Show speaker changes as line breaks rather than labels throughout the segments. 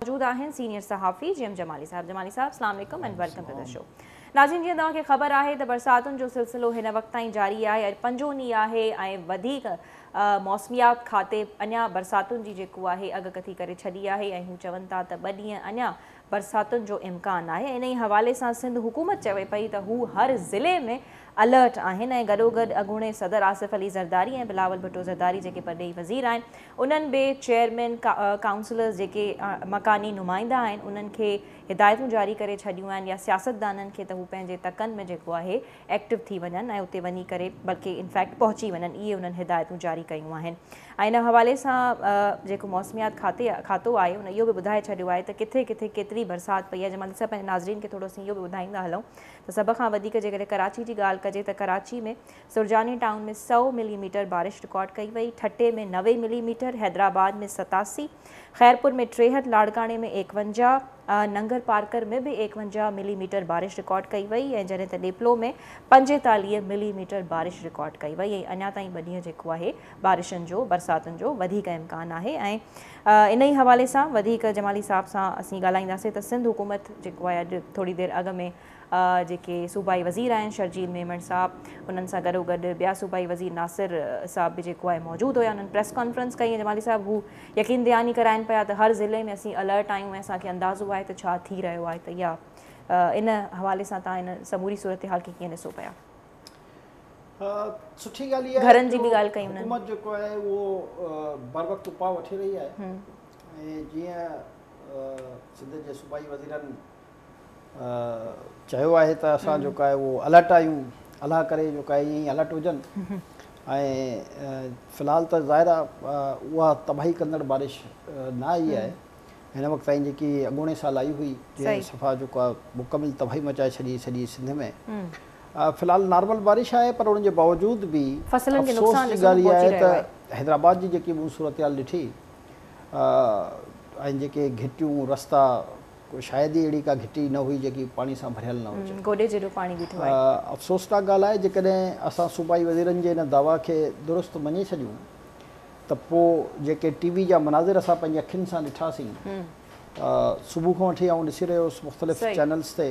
موجود آهن سينيئر صحافي جي ايم جمالي صاحب. جمالي صاحب السلام عليڪم and welcome to the show. ناظرين جيئن توهان کي خبر آهي ته برساتن جو سلسلو هن وقت تائين جاري آهي، اڄ پنجون ڏينهن آهي ۽ وڌيڪ موسميات کاتي اڃا برساتن جي جيڪو آهي اڳڪٿي ڪري ڇڏي آهي ۽ هو چون ٿا ته 2 ڏينهن اڃا برساتن جو امڪان آهي. انهي حوالي سان سنڌ حڪومت چوي پئي ته هو هر ضلعي ۾ الرٽ آهن ۽ گڏوگڏ اڳوڻي صدر آصف علي زرداري ۽ بلاول ڀٽو زرداري جيڪي پرڏيهي وزير آهن انهن به چيئرمين ڪائونسلرز جيڪي مڪاني نمائندا آهن انهن کي هدايتون جاري ڪري ڇڏيون آهن يا سياستدانن کي ته هو پنهنجي تڪن ۾ جيڪو آهي ايڪٽو ٿي وڃن ۽ اتي وڃي ڪري بلڪه انفيڪٽ پهچي وڃن. اهي انهن هدايتون جاري ڪيون آهن ۽ ان حوالي سان جيڪو موسميات کاتي کاتو آهي ان اهو به ٻڌائي ڇڏيو آهي ته ڪٿي ڪٿي ڪيتري برسات پئي آهي. جمالي صاحب پنهنجي ناظرين کي ٿورو اسين اهو به ٻڌائيندا هلون ته سڀ کان وڌيڪ جيڪڏهن ڪراچي جي ڳالهه ڪجي ته ڪراچي ۾ سرجاني ٽائون ۾ 100 ملي ميٽر بارش رڪارڊ ڪئي وئي، ٺٽي ۾ 90 ملي ميٽر، حيدرآباد ۾ 87، خيرپور ۾ 63، لاڙڪاڻي ۾ 51، ننگر پارڪر ۾ به 51 ملي ميٽر بارش رڪارڊ ڪئي وئي ۽ جڏهن ته ڏيپلو ۾ 45 ملي ميٽر بارش رڪارڊ ڪئي وئي ۽ اڃا تائين 2 ڏينهن جيڪو آهي بارشن جو برساتن جو وڌيڪ امڪان آهي ۽ انهي حوالي سان وڌيڪ جمالي صاحب سان اسين ڳالهائينداسين ته سنڌ حڪومت جيڪو آهي اڄ ٿوري دير اڳ ۾ جيڪي صوبائي وزير آهن شرجيل ميمڻ صاحب انهن سان گڏو گڏ ٻيا صوبائي وزير ناصر صاحب به جيڪو آهي موجود هيا، انهن پريس ڪانفرنس ڪئي ۽ جمالي صاحب هو يقين دهاني ڪرائن پيا ته هر ضلعي ۾ اسين الرٽ آهيون ۽ اسان کي اندازو آهي ته ڇا ٿي رهيو آهي ته اها ان حوالي سان توهان ان سموري صورتحال کي ڪيئن ڏسو پيا؟
سٺي ڳالهه اها آهي
گهرن جي به ڳالهه ڪئي انهن.
حڪومت جيڪو آهي اهو بروقت اپاء وٺي رهي آهي ۽ جيئن سنڌ جي صوبائي وزيرن چيو آهي ته اسان جيڪو آهي اهو الرٽ آهيون، الله ڪري جيڪو آهي ائين ئي الرٽ هجن ۽ في الحال ته ظاهر آهي اها تباهي ڪندڙ بارش نه آئي آهي هن وقت تائين جيڪي اڳوڻي سال آئي هئي جنهن صفا جيڪو آهي مڪمل تباهي مچائي ڇڏي سڄي سنڌ ۾ في الحال نارمل بارش آهي پر ان جي باوجود به افسوس جي ڳالهه اها آهي ته حيدرآباد جي جيڪي مون صورتحال ڏٺي ۽ جيڪي گهٽيون رستا شايد ئي اهڙي ڪا گهٽي نه هئي جيڪي پاڻي سان ڀريل نه هجي.
گوڏي جيڏو پاڻي بيٺو آهي.
افسوسناڪ ڳالهه آهي جيڪڏهن اسان صوبائي وزيرن جي ان دعويٰ کي درست مڃي ڇڏيون ته پوء جيڪي ٽي وي جا مناظر اسان پنهنجي اکين سان ڏٺاسين صبح کان وٺي آئون ڏسي رهيو هوس مختلف چينلز تي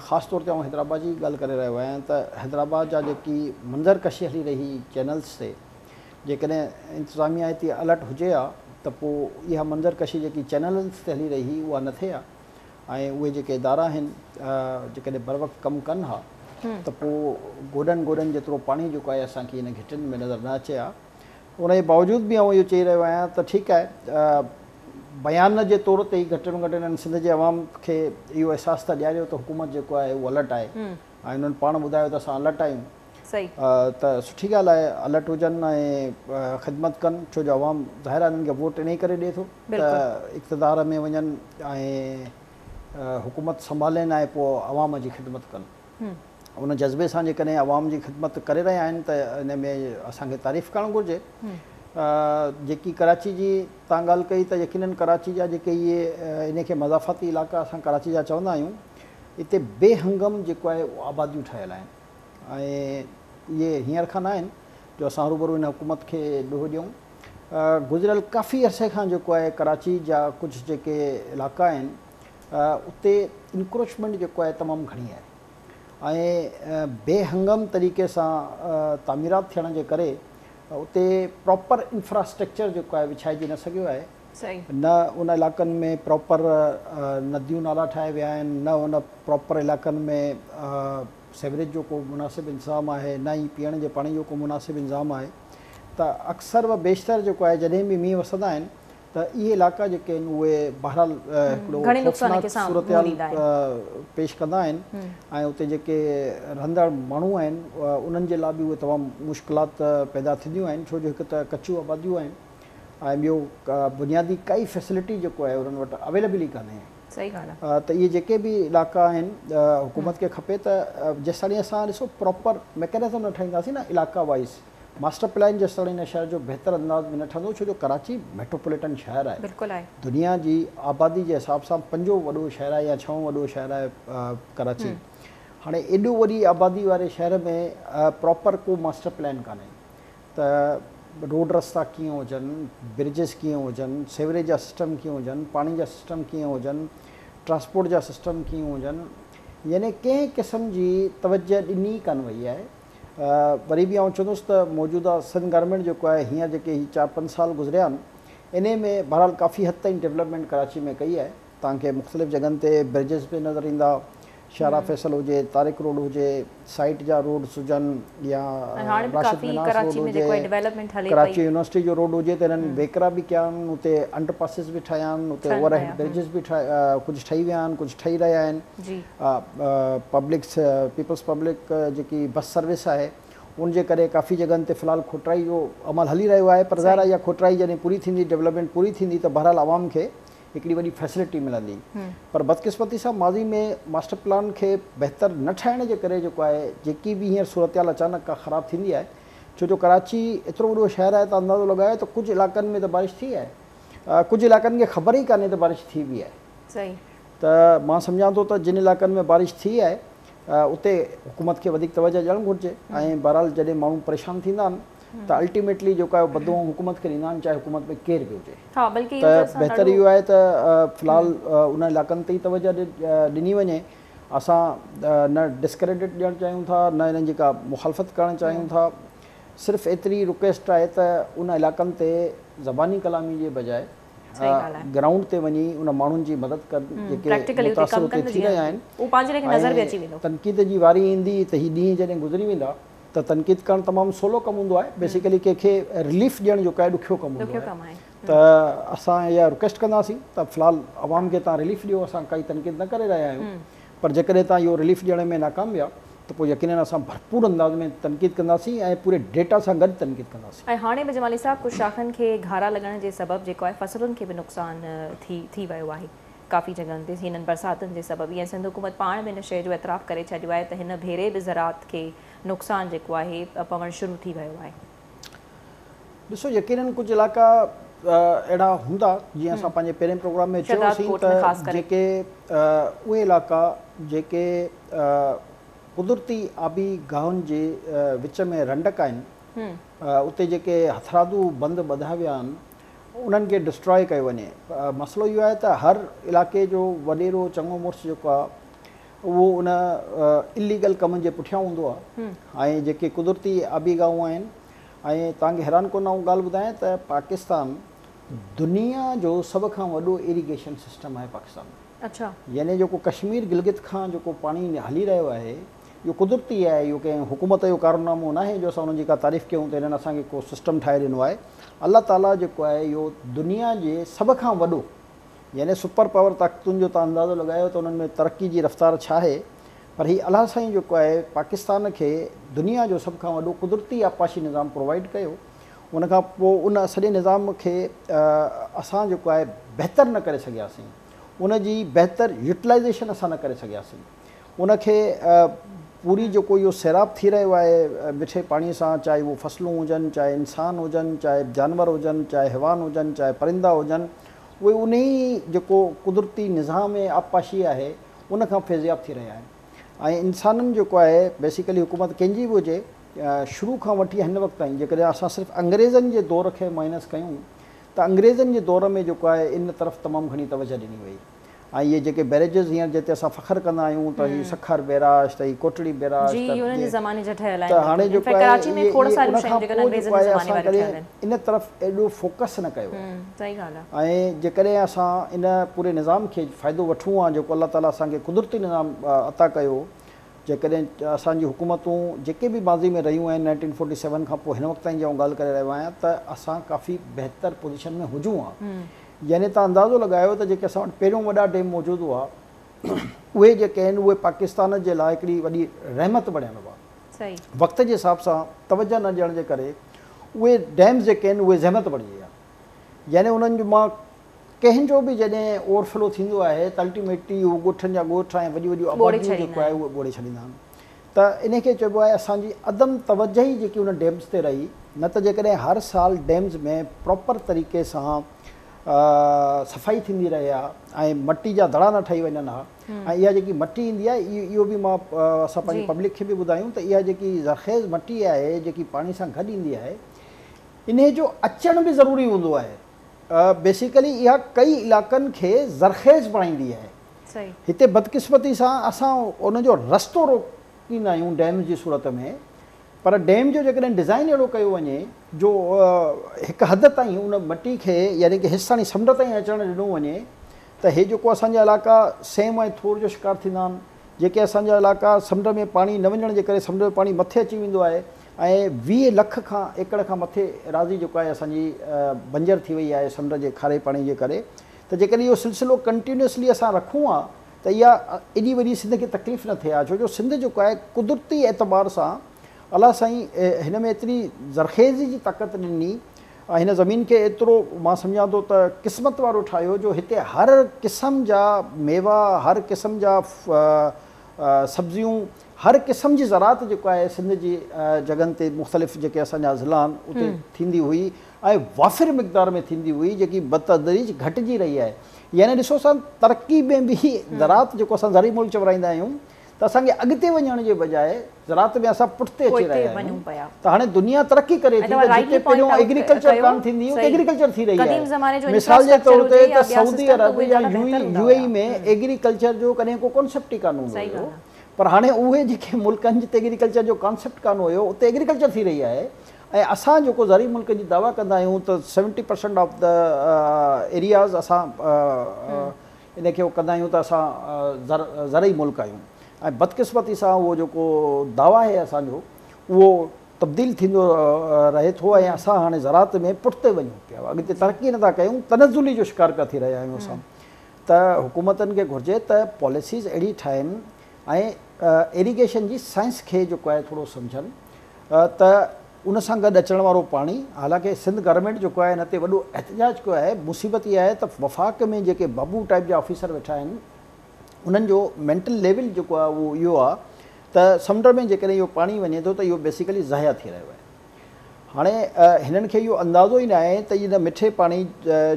خاص طور تي آئون حيدرآباد جي ڳالهه ڪري رهيو آهيان ته حيدرآباد جا جيڪي منظر ڪشي هلي رهي چينلز تي جيڪڏهن انتظاميا هتي الرٽ هجي ها ته پوء اها منظر ڪشي جيڪي چينلز تي هلي رهي هئي اها نه ٿئي ها ۽ اهي جيڪي ادارا آهن جيڪڏهن بروقت ڪم ڪن ها ته پوء گوڏن گوڏن جيترو پاڻي جيڪو آهي اسان کي ان گهٽين ۾ نظر نه اچي ها. ان جي باوجود به آئون اهو چئي رهيو آهيان ته ٺيڪ آهي بيان جي طور تي ئي گهٽ ۾ گهٽ انهن سنڌ جي عوام کي اهو احساس ته ڏياريو ته حڪومت جيڪو آهي اهو الرٽ آهي ۽ انهن پاڻ ٻڌايو ته اسان الرٽ آهيون ته سٺي ڳالهه آهي الرٽ هجن ۽ خدمت ڪن ڇو جو عوام ظاهر آهي انهن کي ووٽ انهي ڪري ڏئي ٿو ته اقتدار ۾ وڃن ۽ حڪومت سنڀالين ۽ پوء عوام جي خدمت ڪن ان جذبي سان جيڪڏهن عوام جي خدمت ڪري رهيا آهن ته ان ۾ اسان کي تعريف ڪرڻ گهرجي. جيڪي ڪراچي جي تان ڳالهه ڪئي ته يقينن ڪراچي جا جيڪي اهي ان کي مضافاتي علائقا اسان ڪراچي جا چوندا آهيون اتي بي هنگم جيڪو آهي آباديون ٺهيل آهن ۽ اهي هينئر کان نه آهن جو اسان هروڀرو ان حڪومت کي ڏوهه ڏيون گذريل ڪافي عرصي کان جيڪو آهي ڪراچي جا ڪجهه جيڪي علائقا آهن اتي انڪروچمينٽ جيڪو آهي تمام گهڻي آهي ۽ بي هنگم طريقي سان تعميرات ٿيڻ جي ڪري اتي پراپر انفراسٽرڪچر جيڪو آهي وڇائجي نه سگهيو آهي نه ان علائقن ۾ پراپر نديون نالا ٺاهيا ويا آهن نه ان پراپر علائقن ۾ سيوريج جو ڪو مناسب انتظام آهي نه ئي پيئڻ جي پاڻي جو ڪو مناسب انتظام آهي ته اڪثر و بيشتر جيڪو آهي جڏهن به مينهن وسندا آهن ته اهي علائقا جيڪي آهن اهي بهرحال هڪڙو خوفناڪ صورتحال پيش ڪندا آهن ۽ اتي جيڪي رهندڙ ماڻهو آهن انهن جي لاء به اهي تمام مشڪلات پيدا ٿينديون آهن ڇو جو هڪ ته ڪچيون آباديون آهن ۽ ٻيو بنيادي ڪائي فيسلٽي جيڪو آهي انهن وٽ اويليبل ئي ڪانهي ته اهي جيڪي به علائقا آهن حڪومت کي کپي ته جيستاڻي اسان ڏسو پراپر ميڪنزم نه ٺاهينداسين نه علائقا وائيز ماسٽر پلان جيستاڻي هن شهر جو بهتر انداز ۾ نه ٺهندو ڇو جو ڪراچي ميٽروپوليٽن شهر آهي
بلڪل آهي.
دنيا جي آبادي جي حساب سان پنجون وڏو شهر آهي يا ڇهون وڏو شهر آهي ڪراچي هاڻي ايڏو وڏي آبادي واري شهر ۾ پراپر ڪو ماسٽر پلان ڪانهي ته روڊ رستا ڪيئن هجن، برجز ڪيئن هجن، سيوريج جا سسٽم ڪيئن هجن، پاڻي جا سسٽم ڪيئن هجن، ٽرانسپورٽ جا سسٽم ڪيئن هجن، يعني ڪنهن قسم جي توجه ڏني ڪانه وئي آهي. وري به آئون چوندس ته موجوده سنڌ گورنمينٽ جيڪو آهي هينئر جيڪي هي چار پنج سال گذريا آهن انهي ۾ بهرحال ڪافي حد تائين ڊولپمينٽ ڪراچي ۾ ڪئي آهي. توهان کي مختلف جڳهن تي برجز به نظر ايندا، شارع فيصل هجي، طارق روڊ هجي، سائيٽ جا روڊز هجن يا راشد منهاس روڊ هجي، ڪراچي يونيورسٽي جو روڊ هجي ته هنن ويڪرا به ڪيا آهن، اتي انڊر پاسز به ٺاهيا آهن، اتي اوور هيڊ برجز به ڪجهه ٺهي ويا آهن، ڪجهه ٺهي رهيا آهن. پبلڪ پيپلز پبلڪ جيڪي بس سروس آهي ان جي ڪري ڪافي جڳهن تي في الحال کوٽرائي جو عمل هلي رهيو آهي پر ظاهر آهي اها کوٽرائي جڏهن پوري ٿيندي، ڊولپمينٽ پوري ٿيندي ته بهرحال عوام کي هڪڙي وڏي فيسلٽي ملندي پر بدقسمتي سان ماضي ۾ ماسٽر پلان کي بهتر نه ٺاهڻ جي ڪري جيڪو آهي جيڪي به هينئر صورتحال اچانڪ ڪا خراب ٿيندي آهي ڇو جو ڪراچي ايترو وڏو شهر آهي ته اندازو لڳايو ته ڪجهه علائقن ۾ ته بارش ٿي آهي ڪجهه علائقن کي خبر ئي ڪانهي ته بارش ٿي به آهي ته مان سمجهان ٿو ته جن علائقن ۾ بارش ٿي آهي اتي حڪومت کي وڌيڪ توجه ڏيڻ گهرجي ۽ بهرحال جڏهن ماڻهو پريشان ٿيندا آهن ته الٽيميٽلي جيڪو آهي بددعائون حڪومت کي ڏيندا آهن چاهي حڪومت ۾ ڪير به هجي ته بهتر اهو آهي ته في الحال انهن علائقن تي ئي توجه ڏني وڃي اسان نه ڊسڪريڊٽ ڏيڻ چاهيون ٿا نه انهن جي ڪا مخالفت ڪرڻ چاهيون ٿا صرف ايتري رڪويسٽ آهي ته ان علائقن تي زباني ڪلامي جي بجاء گرائونڊ تي وڃي ان ماڻهن جي مدد ڪن جيڪي متاثر اتي ٿي رهيا آهن ۽ تنقيد جي واري ايندي ته هي ڏينهن جڏهن گذري ويندا ته تنقيد ڪرڻ تمام سولو ڪم هوندو آهي بيسيڪلي ڪنهن کي رليف ڏيڻ جيڪو آهي ڏکيو ڪم هوندو آهي ته اسان اها رڪويسٽ ڪنداسين ته في الحال عوام کي توهان رليف ڏيو اسان ڪائي تنقيد نه ڪري رهيا آهيون پر جيڪڏهن توهان اهو رليف ڏيڻ ۾ ناڪام ويا ته پوء يقينن اسان ڀرپور انداز ۾ تنقيد ڪنداسين ۽ پوري ڊيٽا سان گڏ تنقيد ڪنداسين.
۽ هاڻي به جمالي صاحب ڪجهه شاخن کي گهارا لڳڻ جي سبب جيڪو آهي فصلن کي به نقصان ٿي ٿي ويو آهي ڪافي جڳهن تي هنن برساتن جي سبب ۽ سنڌ حڪومت پاڻ به ان شيء جو اعتراف ڪري ڇڏيو آهي ته هن ڀيري به زراعت کي نقصان جيڪو آهي پوڻ شروع ٿي ويو آهي.
ڏسو يقينن ڪجهه علائقا اهڙا هوندا جيئن اسان پنهنجي پهرين پروگرام ۾ چيوسين ته جيڪي اهي علائقا جيڪي قدرتي آبي گاهن جي وچ ۾ رنڊڪ آهن اتي جيڪي هٿرادو بند ٻڌا ويا آهن انهن کي ڊسٽرائي ڪيو وڃي. مسئلو اهو آهي ته هر علائقي جو وڏيرو چڱو مڙس جيڪو آهي اهو ان اليگل ڪمن جي پٺيان هوندو آهي ۽ جيڪي قدرتي آبي گاهون آهن ۽ توهان کي حيران ڪن آئون ڳالهه ٻڌايان ته پاڪستان دنيا جو سڀ کان وڏو ايريگيشن سسٽم آهي پاڪستان ۾ يعني جيڪو ڪشمير گلگت کان جيڪو پاڻي هلي رهيو آهي اهو قدرتي آهي، اهو ڪنهن حڪومت جو ڪارنامو ناهي جو اسان انهن جي ڪا تعريف ڪيون ته هنن اسان کي ڪو سسٽم ٺاهي ڏنو آهي. الله تعاليٰ جيڪو آهي اهو دنيا جي سڀ کان وڏو يعني سپر پاور طاقتن جو توهان اندازو لڳايو ته انهن ۾ ترقي جي رفتار ڇا آهي پر هي الله سائين جيڪو آهي پاڪستان کي دنيا جو سڀ کان وڏو قدرتي آبپاشي نظام پرووائيڊ ڪيو ان کان پوء ان سڄي نظام کي اسان جيڪو آهي بهتر نه ڪري سگهياسين ان جي بهتر يوٽيلائيزيشن اسان نه ڪري سگهياسين. ان کي پوري جيڪو اهو سيراب ٿي رهيو آهي مٺي پاڻي سان چاهي اهو فصلون هجن چاهي انسان هجن چاهي جانور هجن چاهي حيوان هجن چاهي پرندا هجن اهي انهي جيڪو قدرتي نظام آبپاشي آهي ان کان فيضياب ٿي رهيا آهن ۽ انسانن جيڪو آهي بيسيڪلي حڪومت ڪنهن جي به هجي شروع کان وٺي هن وقت تائين جيڪڏهن اسان صرف انگريزن جي دور کي مائنس ڪيون ته انگريزن جي دور ۾ جيڪو آهي ان طرف تمام گهڻي توجه ڏني وئي ۽ اهي جيڪي بئريجز هينئر جنهن تي اسان فخر ڪندا آهيون ته هي سکر بئراج ته هي ڪوٽڙي بئراج
جي
ته
انهن جي زماني جا ٺهيل
ته
آهن
هاڻي
بلڪل
جيڪو
انفيڪٽ
آهي
ڪراچي ۾
اهي
کوڙ
اهي
ساريون
ان
شيون
کان
جيڪي
پوء
انگريزن
جيڪو
جي
آهي
زماني
اسان
واريون ٺهيل
ڪڏهن
آهن.
ان طرف ايڏو فوڪس نه ڪيو آهي
صحيح ڳالهه آهي.
۽ جيڪڏهن اسان ان پوري نظام کي فائدو وٺون ها جيڪو الله تعالي اسان کي قدرتي نظام عطا ڪيو جيڪڏهن اسان جي حڪومتون جيڪي به ماضي ۾ رهيون آهن نائنٽين فورٽي سيون کان پوء هن وقت تائين جي آئون ڳالهه ڪري رهيو آهيان ته اسان ڪافي بهتر پوزيشن ۾ هجون ها يعني توهان اندازو لڳايو ته جيڪي اسان وٽ پهريون وڏا ڊيم موجود هئا اهي جيڪي آهن اهي پاڪستان جي لاء هڪڙي وڏي رحمت بڻيل هئا. وقت جي حساب سان توجه نه ڏيڻ جي ڪري اهي ڊيمز جيڪي آهن اهي زحمت بڻجي ويا يعني انهن جو مان ڪنهن جو به جڏهن اوور فلو ٿيندو آهي ته الٽيميٽلي اهو ڳوٺن جا ڳوٺ ۽ وڏيون وڏيون آباديون جيڪو آهي اهي ٻوڙي ڇڏيندا آهن. ته انهي کي چئبو آهي اسان جي عدم توجهي جيڪي انهن ڊيمز تي رهي نه ته جيڪڏهن هر سال ڊيمز ۾ پراپر طريقي سان صفائي ٿيندي رهي ها ۽ مٽي جا دڙا نه ٺهي وڃن ها ۽ اها جيڪي مٽي ايندي آهي اهو به مان اسان پنهنجي پبلڪ کي به ٻڌايون ته اها جيڪي زرخيز مٽي آهي جيڪي پاڻي سان گڏ ايندي آهي انهي جو اچڻ به ضروري هوندو آهي. بيسيڪلي اها ڪئي علائقن کي زرخيز بڻائيندي آهي. هتي بدقسمتي سان اسان ان جو رستو روڪيندا آهيون ڊيمز جي صورت ۾، پر ڊيم جو جيڪڏهن ڊزائين اهڙو ڪيو وڃي جو هڪ حد تائين ان مٽي کي يعني ڪي هيستاڻي سمنڊ تائين اچڻ ڏنو وڃي ته هي جيڪو اسان جا علائقا سيم ۽ ٿور جو شڪار ٿيندا آهن، جيڪي اسان جا علائقا سمنڊ ۾ پاڻي نه وڃڻ جي ڪري سمنڊ جو پاڻي مٿي اچي ويندو آهي ۽ 20 لک کان ايڪڙ کان مٿي ايراضي جيڪو آهي اسان جي بنجر ٿي وئي آهي سمنڊ جي کاري پاڻي جي ڪري ته جيڪڏهن اهو سلسلو ڪنٽينيوسلي اسان رکون ها ته اها ايڏي وڏي سنڌ کي تڪليف نه ٿئي ها، ڇو جو سنڌ جيڪو آهي قدرتي اعتبار سان الله سائين هن ۾ ايتري زرخيزي جي طاقت ڏني ۽ هن زمين کي ايترو مان سمجهان ٿو ته قسمت وارو ٺاهيو جو هتي هر قسم جا ميوا، هر قسم جا سبزيون، هر قسم جي زراعت جيڪو آهي سنڌ جي جڳهن تي مختلف جيڪي اسان جا ضلعا آهن اتي ٿيندي هئي ۽ وافر مقدار ۾ ٿيندي هئي جيڪي بتدريج گهٽجي رهي آهي. يعني ڏسو اسان ترقي ۾ به زراعت جيڪو اسان زرعي ملڪ چورائيندا آهيون ته اسان کي اڳتي وڃڻ جي بجاء زراعت ۾ اسان پٺتي اچي رهيا آهيون ته هاڻي دنيا ترقي ڪري ٿي ته جتي پهريون ايگريڪلچر ڪانه ٿيندي هئي اتي ايگريڪلچر ٿي رهي آهي. مثال جي طور تي ته سعودي عرب يا يو اي اي ۾ ايگريڪلچر جو ڪڏهن ڪو ڪانسيپٽ ئي ڪانه هوندو هيو پر هاڻي اهي جيڪي ملڪ آهن جتي ايگريڪلچر جو ڪانسيپٽ ڪانه هيو اتي ايگريڪلچر ٿي رهي آهي ۽ اسان جيڪو زرعي ملڪ جي دعويٰ ڪندا آهيون ته 70% آف the areas اسان ان کي ڪندا آهيون ته اسان زرعي ملڪ آهيون ۽ بدقسمتي سان اهو جيڪو دعويٰ آهي اسان جو اهو تبديل ٿيندو رهي ٿو ۽ اسان هاڻي زراعت ۾ پٺتي وڃون پيا، اڳتي ترقي نٿا ڪيون، تنزلي جو شڪار پيا ٿي رهيا آهيون اسان. ته حڪومتن کي گهرجي ته پاليسيز اهڙي ٺاهين ۽ ايريگيشن جي سائنس کي جيڪو آهي ٿورو سمجهن ته ان سان گڏ اچڻ وارو پاڻي، حالانڪه سنڌ گورنمينٽ جيڪو آهي ان تي وڏو احتجاج ڪيو آهي، مصيبت اها آهي ته وفاق ۾ جيڪي بابو ٽائيپ جا آفيسر ويٺا آهن انهن جو مينٽل ليول جيڪو آهي اهو اهو آهي ته سمنڊ ۾ جيڪڏهن اهو پاڻي وڃي ٿو ته اهو بيسيڪلي ضايع ٿي رهيو آهي. هاڻي هنن کي اهو اندازو ئي ناهي ته ان مٺي پاڻي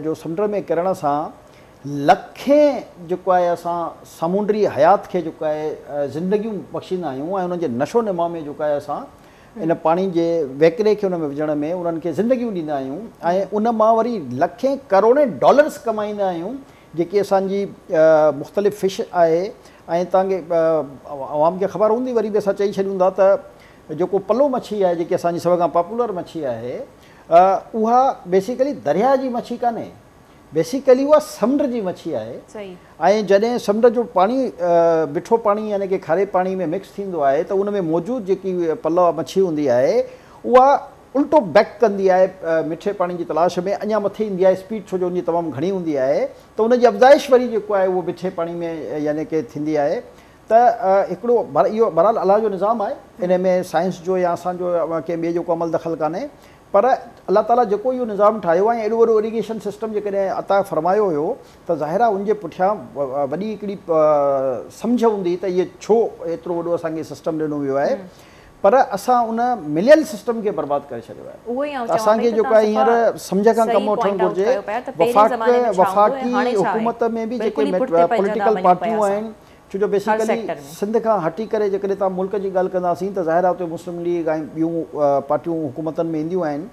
جو سمنڊ ۾ ڪرڻ سان لکين جيڪو آهي اسان سامونڊي حيات کي جيڪو آهي زندگيون بخشيندا آهيون ۽ انهن جي نشو نما ۾ جيڪو آهي اسان ان پاڻي جي وهڪري کي ان ۾ وجهڻ ۾ انهن کي زندگيون ڏيندا آهيون ۽ ان مان وري لکين ڪروڙين ڊالرس ڪمائيندا آهيون جيڪي اسان جي مختلف فش آهي ۽ توهان کي عوام کي خبر هوندي وري به اسان چئي ڇڏيون ٿا ته جيڪو پلو مڇي آهي جيڪي اسان جي سڀ کان پاپولر مڇي آهي اها بيسيڪلي درياهه جي مڇي ڪانهي بيسيڪلي اها سمنڊ جي مڇي آهي ۽ جڏهن سمنڊ جو پاڻي مٺو پاڻي يعني ڪي کاري پاڻي ۾ مڪس ٿيندو آهي ته ان ۾ موجود جيڪي پلو مڇي هوندي آهي اها الٽو بيڪ ڪندي آهي مٺي پاڻي جي تلاش ۾ اڃا مٿي ايندي آهي اسپيڊ ڇو جو ان جي تمام گهڻي هوندي آهي ته ان جي افزائش وري جيڪو آهي اهو مٺي پاڻي ۾ يعني ڪي ٿيندي آهي ته هڪڙو اهو بهرحال الله جو نظام آهي ان ۾ سائنس جو يا اسان جو ڪنهن ٻئي جو ڪو عمل دخل ڪانهي پر الله تعاليٰ جيڪو اهو نظام ٺاهيو آهي ۽ ايڏو وڏو اريگيشن سسٽم جيڪڏهن عطا فرمايو هيو ته ظاهر آهي ان جي پٺيان وڏي هڪڙي سمجهه هوندي ته اهي ڇو ايترو وڏو اسان کي سسٽم ڏنو ويو آهي پر اسان ان مليل سسٽم کي برباد ڪري ڇڏيو آهي ته اسان کي جيڪو آهي هينئر سمجهه کان ڪم وٺڻ گهرجي. وفاق وفاقي حڪومت ۾ به جيڪي پوليٽيڪل پارٽيون آهن ڇو جو بيسيڪلي سنڌ کان هٽي ڪري جيڪڏهن توهان ملڪ جي ڳالهه ڪنداسين ته ظاهر آهي اتي مسلم ليگ ۽ ٻيون پارٽيون حڪومتن ۾ اينديون آهن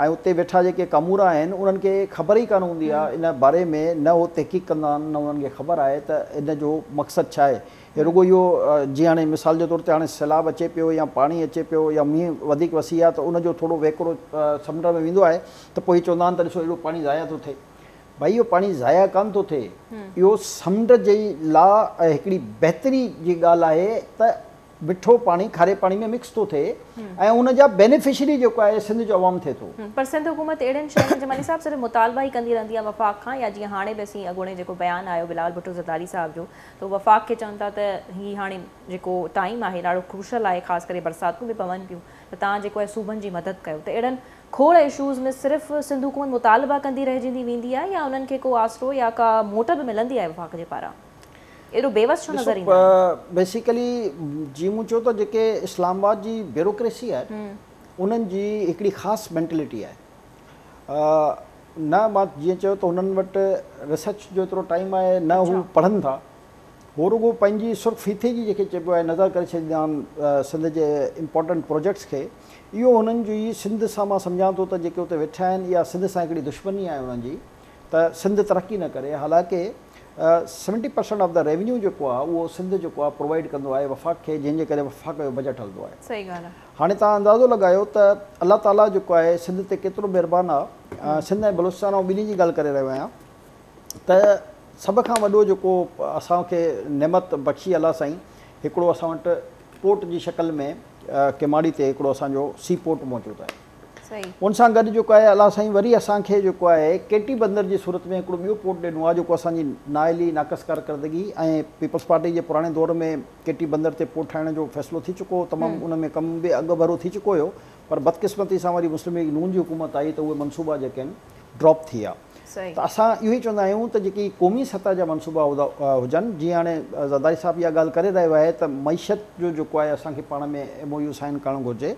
۽ اتي ويٺا جيڪي ڪامورا آهن انهن کي خبر ئي ڪانه هوندي آهي ان باري ۾ نه هو تحقيق ڪندا آهن نه انهن کي خبر آهي ته ان جو مقصد ڇا آهي هي رڳو اهو جيئن هاڻي مثال جي طور تي هاڻي سيلاب اچي پيو يا پاڻي اچي پيو يا مينهن وڌيڪ وسي آهي ته ان جو ٿورو وهڪرو سمنڊ ۾ ويندو آهي ته پوء هي چوندا آهن ته ڏسو ايڏو پاڻي ضايع ٿو ٿئي. ڀائي اهو پاڻي ضايع ڪانه ٿو ٿئي، اهو سمنڊ جي لا هڪڙي بهتري جي ڳالهه آهي ته مٺو پاڻي کاري پاڻي ۾ مڪس ٿو ٿئي ۽ ان جا بينيفشري جيڪو آهي سنڌ جو عوام ٿئي ٿو.
پر سنڌ حڪومت اهڙين شين ۾ جمالي صاحب صرف مطالبا ئي ڪندي رهندي آهي وفاق کان يا جيئن هاڻي به اسين اڳوڻي جيڪو بيان آيو بلاول ڀٽو زرداري صاحب جو ته وفاق کي چون ٿا ته هي هاڻي جيڪو ٽائيم آهي ڏاڍو ڪروشل آهي خاص ڪري برساتون به پون پيون ته توهان جيڪو آهي صوبن جي مدد ڪيو ته اهڙن کوڙ اشوز ۾ صرف سنڌ حڪومت مطالبا ڪندي رهجندي ويندي آهي يا انهن کي ڪو آسرو يا ڪا موٽ به ملندي آهي وفاق جي پاران؟ ايڏو بيوس ڇو نظر ايندا آهن؟
ڏسو بيسيڪلي جيئن مون چيو ته جيڪي اسلام آباد جي بيوروڪريسي آهي انهن جي هڪڙي خاص مينٽلٽي آهي نه مان جيئن چيو ته انهن وٽ ريسرچ جو ايترو ٽائيم آهي نه هو پڙهن ٿا هو رڳو پنهنجي سرخ ڦيٿي جي جيڪي چئبو آهي نظر ڪري ڇڏيندا آهن سنڌ جي امپورٽنٽ پروجيڪٽس کي اهو هنن جي سنڌ سان مان سمجهان ٿو ته جيڪي اتي ويٺا آهن اها سنڌ سان هڪڙي دشمني آهي انهن جي ته سنڌ ترقي نه ڪري حالانڪه 70% آف the revenue جيڪو آهي اهو سنڌ جيڪو آهي پرووائيڊ ڪندو آهي وفاق کي جنهن جي ڪري وفاق جو بجيٽ هلندو آهي.
صحيح ڳالهه آهي.
هاڻي توهان اندازو لڳايو ته الله تعاليٰ جيڪو آهي سنڌ تي ڪيترو مهربان آهي سنڌ ۽ بلوچستان آئون ٻنهي جي ڳالهه ڪري رهيو آهيان ته سڀ کان وڏو جيڪو اسان کي نعمت بخشي الله سائين هڪڙو اسان وٽ پورٽ جي شڪل ۾ ڪيماڙي تي هڪڙو اسان جو سي پورٽ موجود آهي ان سان گڏ جيڪو آهي الله سائين وري اسان کي جيڪو آهي ڪيٽي بندر جي صورت ۾ هڪڙو ٻيو پورٽ ڏنو آهي جيڪو اسان جي نااهلي ناقص ڪارڪردگي ۽ پيپلز پارٽي جي پراڻي دور ۾ ڪيٽي بندر تي پورٽ ٺاهڻ جو فيصلو ٿي چڪو هو تمام ان ۾ ڪم به اڳ ڀرو ٿي چڪو هيو پر بدقسمتي سان وري مسلم ليگ نون جي حڪومت آئي ته اهي منصوبا جيڪي آهن ڊراپ ٿي ويا ته اسان اهو ئي چوندا آهيون ته جيڪي قومي سطح جا منصوبا هجن جيئن هاڻي زرداري صاحب اها ڳالهه ڪري رهيو آهي ته معيشت جو جيڪو آهي اسان کي پاڻ ۾ ايم او يو سائن ڪرڻ گهرجي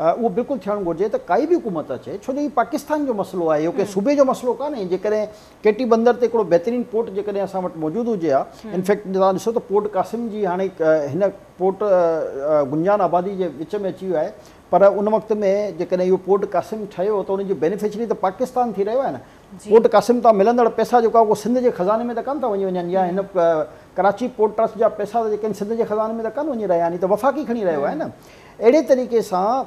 اهو بلڪل ٿيڻ گهرجي ته ڪائي به حڪومت اچي ڇو جو هي پاڪستان جو مسئلو آهي اهو ڪنهن صوبي جو مسئلو ڪانهي جيڪڏهن ڪيٽي بندر تي هڪڙو بهترين پورٽ جيڪڏهن اسان وٽ موجود هجي ها انفيڪٽ توهان ڏسو ته پورٽ قاسم جي هاڻي هن پورٽ گنجان آبادي جي وچ ۾ اچي ويو آهي پر ان وقت ۾ جيڪڏهن اهو پورٽ قاسم ٺهيو ته ان جو بينيفشري ته پاڪستان ٿي رهيو آهي نه. پورٽ قاسم تان ملندڙ پئسا جيڪو آهي اهو سنڌ جي خزاني ۾ ته ڪانه ٿا وڃي وڃن يا هن ڪراچي پورٽ ٽرسٽ جا پئسا ته جيڪي آهن سنڌ جي خزاني ۾ ته ڪانه وڃي رهيا آهن هي ته وفاق ئي کڻي رهيو آهي نه. اهڙي طريقي سان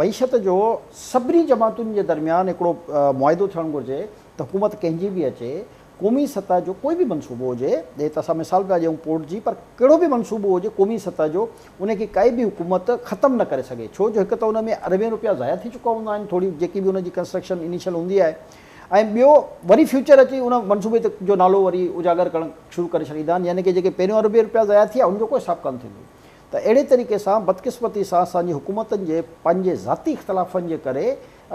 معيشت جو سڀني جماعتن جي درميان هڪڙو معاهدو ٿيڻ گهرجي ته حڪومت ڪنهن جي به اچي قومي سطح جو ڪوئي به منصوبو هجي، هي ته اسان مثال پيا ڏيون پورٽ جي، پر ڪهڙو به منصوبو هجي قومي سطح جو، ان کي ڪائي به حڪومت ختم نه ڪري سگهي، ڇو جو هڪ ته ان ۾ اربين روپيا ضايع ٿي چڪا هوندا آهن، ٿوري جيڪي به ان جي ڪنسٽرڪشن انيشل هوندي آهي ۽ ٻيو وري فيوچر اچي ان منصوبي تي جو نالو وري اجاگر ڪرڻ شروع ڪري ڇڏيندا آهن، يعني ڪي جيڪي پهريون اربين روپيا ضايع ٿيا ان جو ڪو حساب ڪانه ٿيندو. ته اهڙي طريقي سان بدقسمتي سان اسان جي حڪومتن جي پنهنجي ذاتي اختلافن جي ڪري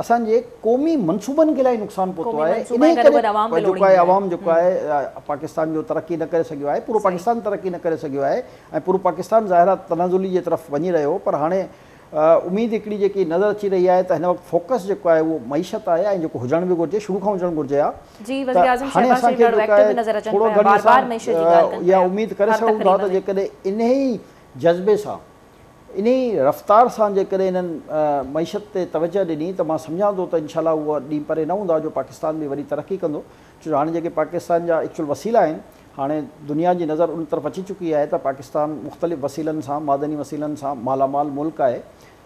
اسان جي قومي منصوبن کي الاهي نقصان پهتو آهي انهي ڪري جيڪو آهي عوام جيڪو آهي پاڪستان جو ترقي نه ڪري سگهيو آهي پورو پاڪستان ترقي نه ڪري سگهيو آهي ۽ پورو پاڪستان ظاهر آهي تنازلي جي طرف وڃي رهيو هو پر هاڻي اميد هڪڙي جيڪي نظر اچي رهي آهي ته هن وقت فوڪس جيڪو آهي اهو معيشت آهي ۽ جيڪو هجڻ به گهرجي شروع کان هجڻ گهرجي ها ته هاڻي اسان کي جيڪو آهي ٿورو گهڻي اسان اها اميد ڪري سگهون ٿا ته جيڪڏهن انهي جذبي سان انهي رفتار سان جيڪڏهن انهن معيشت تي توجهه ڏني ته مان سمجهان ٿو ته انشاء الله اهو ڏينهن پري نه هوندا جو پاڪستان به وري ترقي ڪندو ڇو جو هاڻي جيڪي پاڪستان جا ايڪچوئل وسيلا آهن هاڻي دنيا جي نظر ان طرف اچي چڪي آهي ته پاڪستان مختلف وسيلن سان معدني وسيلن سان مالا مال ملڪ آهي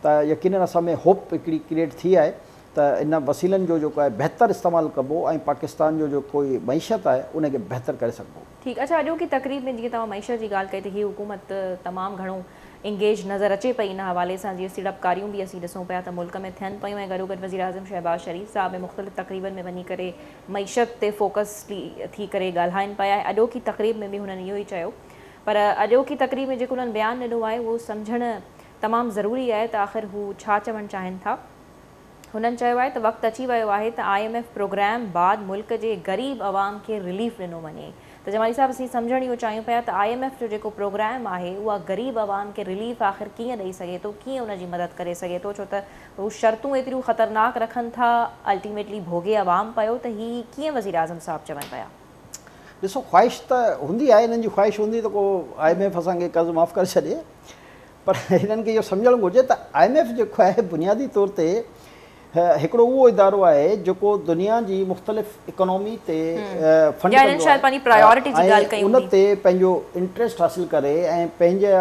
ته يقينن اسان ۾ هوپ هڪڙي ڪريئيٽ ٿي آهي ته ان وسيلن جو جيڪو آهي بهتر استعمال ڪبو ۽ پاڪستان جو جيڪو معيشت آهي ان کي بهتر ڪري سگهبو.
ٺيڪ اڇا اڄوڪي تقريب ۾ جيئن توهان معيشت جي ڳالهه ڪئي ته هي حڪومت تمام گهڻو انگيج نظر اچي پئي ان حوالي سان جيئن سيڙپڪاريون به اسين ڏسون پيا ته ملڪ ۾ ٿين پيون ۽ گڏوگڏ وزيراعظم شهباز شريف صاحب به مختلف تقريبن ۾ وڃي ڪري معيشت تي فوڪس ٿي ڪري ڳالهائن پيا ۽ اڄوڪي تقريب ۾ به هنن اهو ئي چيو پر اڄوڪي تقريب ۾ جيڪو انهن بيان ڏنو آهي اهو سمجهڻ تمام ضروري آهي ته آخر هو ڇا چوڻ چاهين ٿا. هنن چيو آهي ته وقت اچي ويو آهي ته I M F programme بعد ملڪ جي غريب عوام کي رليف ڏنو وڃي ته جمالي صاحب اسين سمجهڻ اهو چاهيون پيا ته I M F جو جيڪو پروگرام آهي اها غريب عوام کي رليف آخر ڪيئن ڏئي سگهي ٿو ڪيئن ان جي مدد ڪري سگهي ٿو ڇو ته هو شرطون ايتريون خطرناڪ رکن ٿا الٽيميٽلي ڀوڳي عوام پيو ته هي ڪيئن وزيراعظم صاحب چون پيا.
ڏسو خواهش ته هوندي آهي انهن جي خواهش هوندي ته ڪو I M F اسان کي قرض معاف ڪري ڇڏي پر هنن کي اهو سمجهڻ گهرجي ته I M F جيڪو آهي بنيادي طور تي هڪڙو اهو ادارو آهي جيڪو دنيا جي مختلف اڪانومي تي فنڊ ڪندو آهي ۽ ان تي پنهنجو انٽريسٽ حاصل ڪري ۽ پنهنجي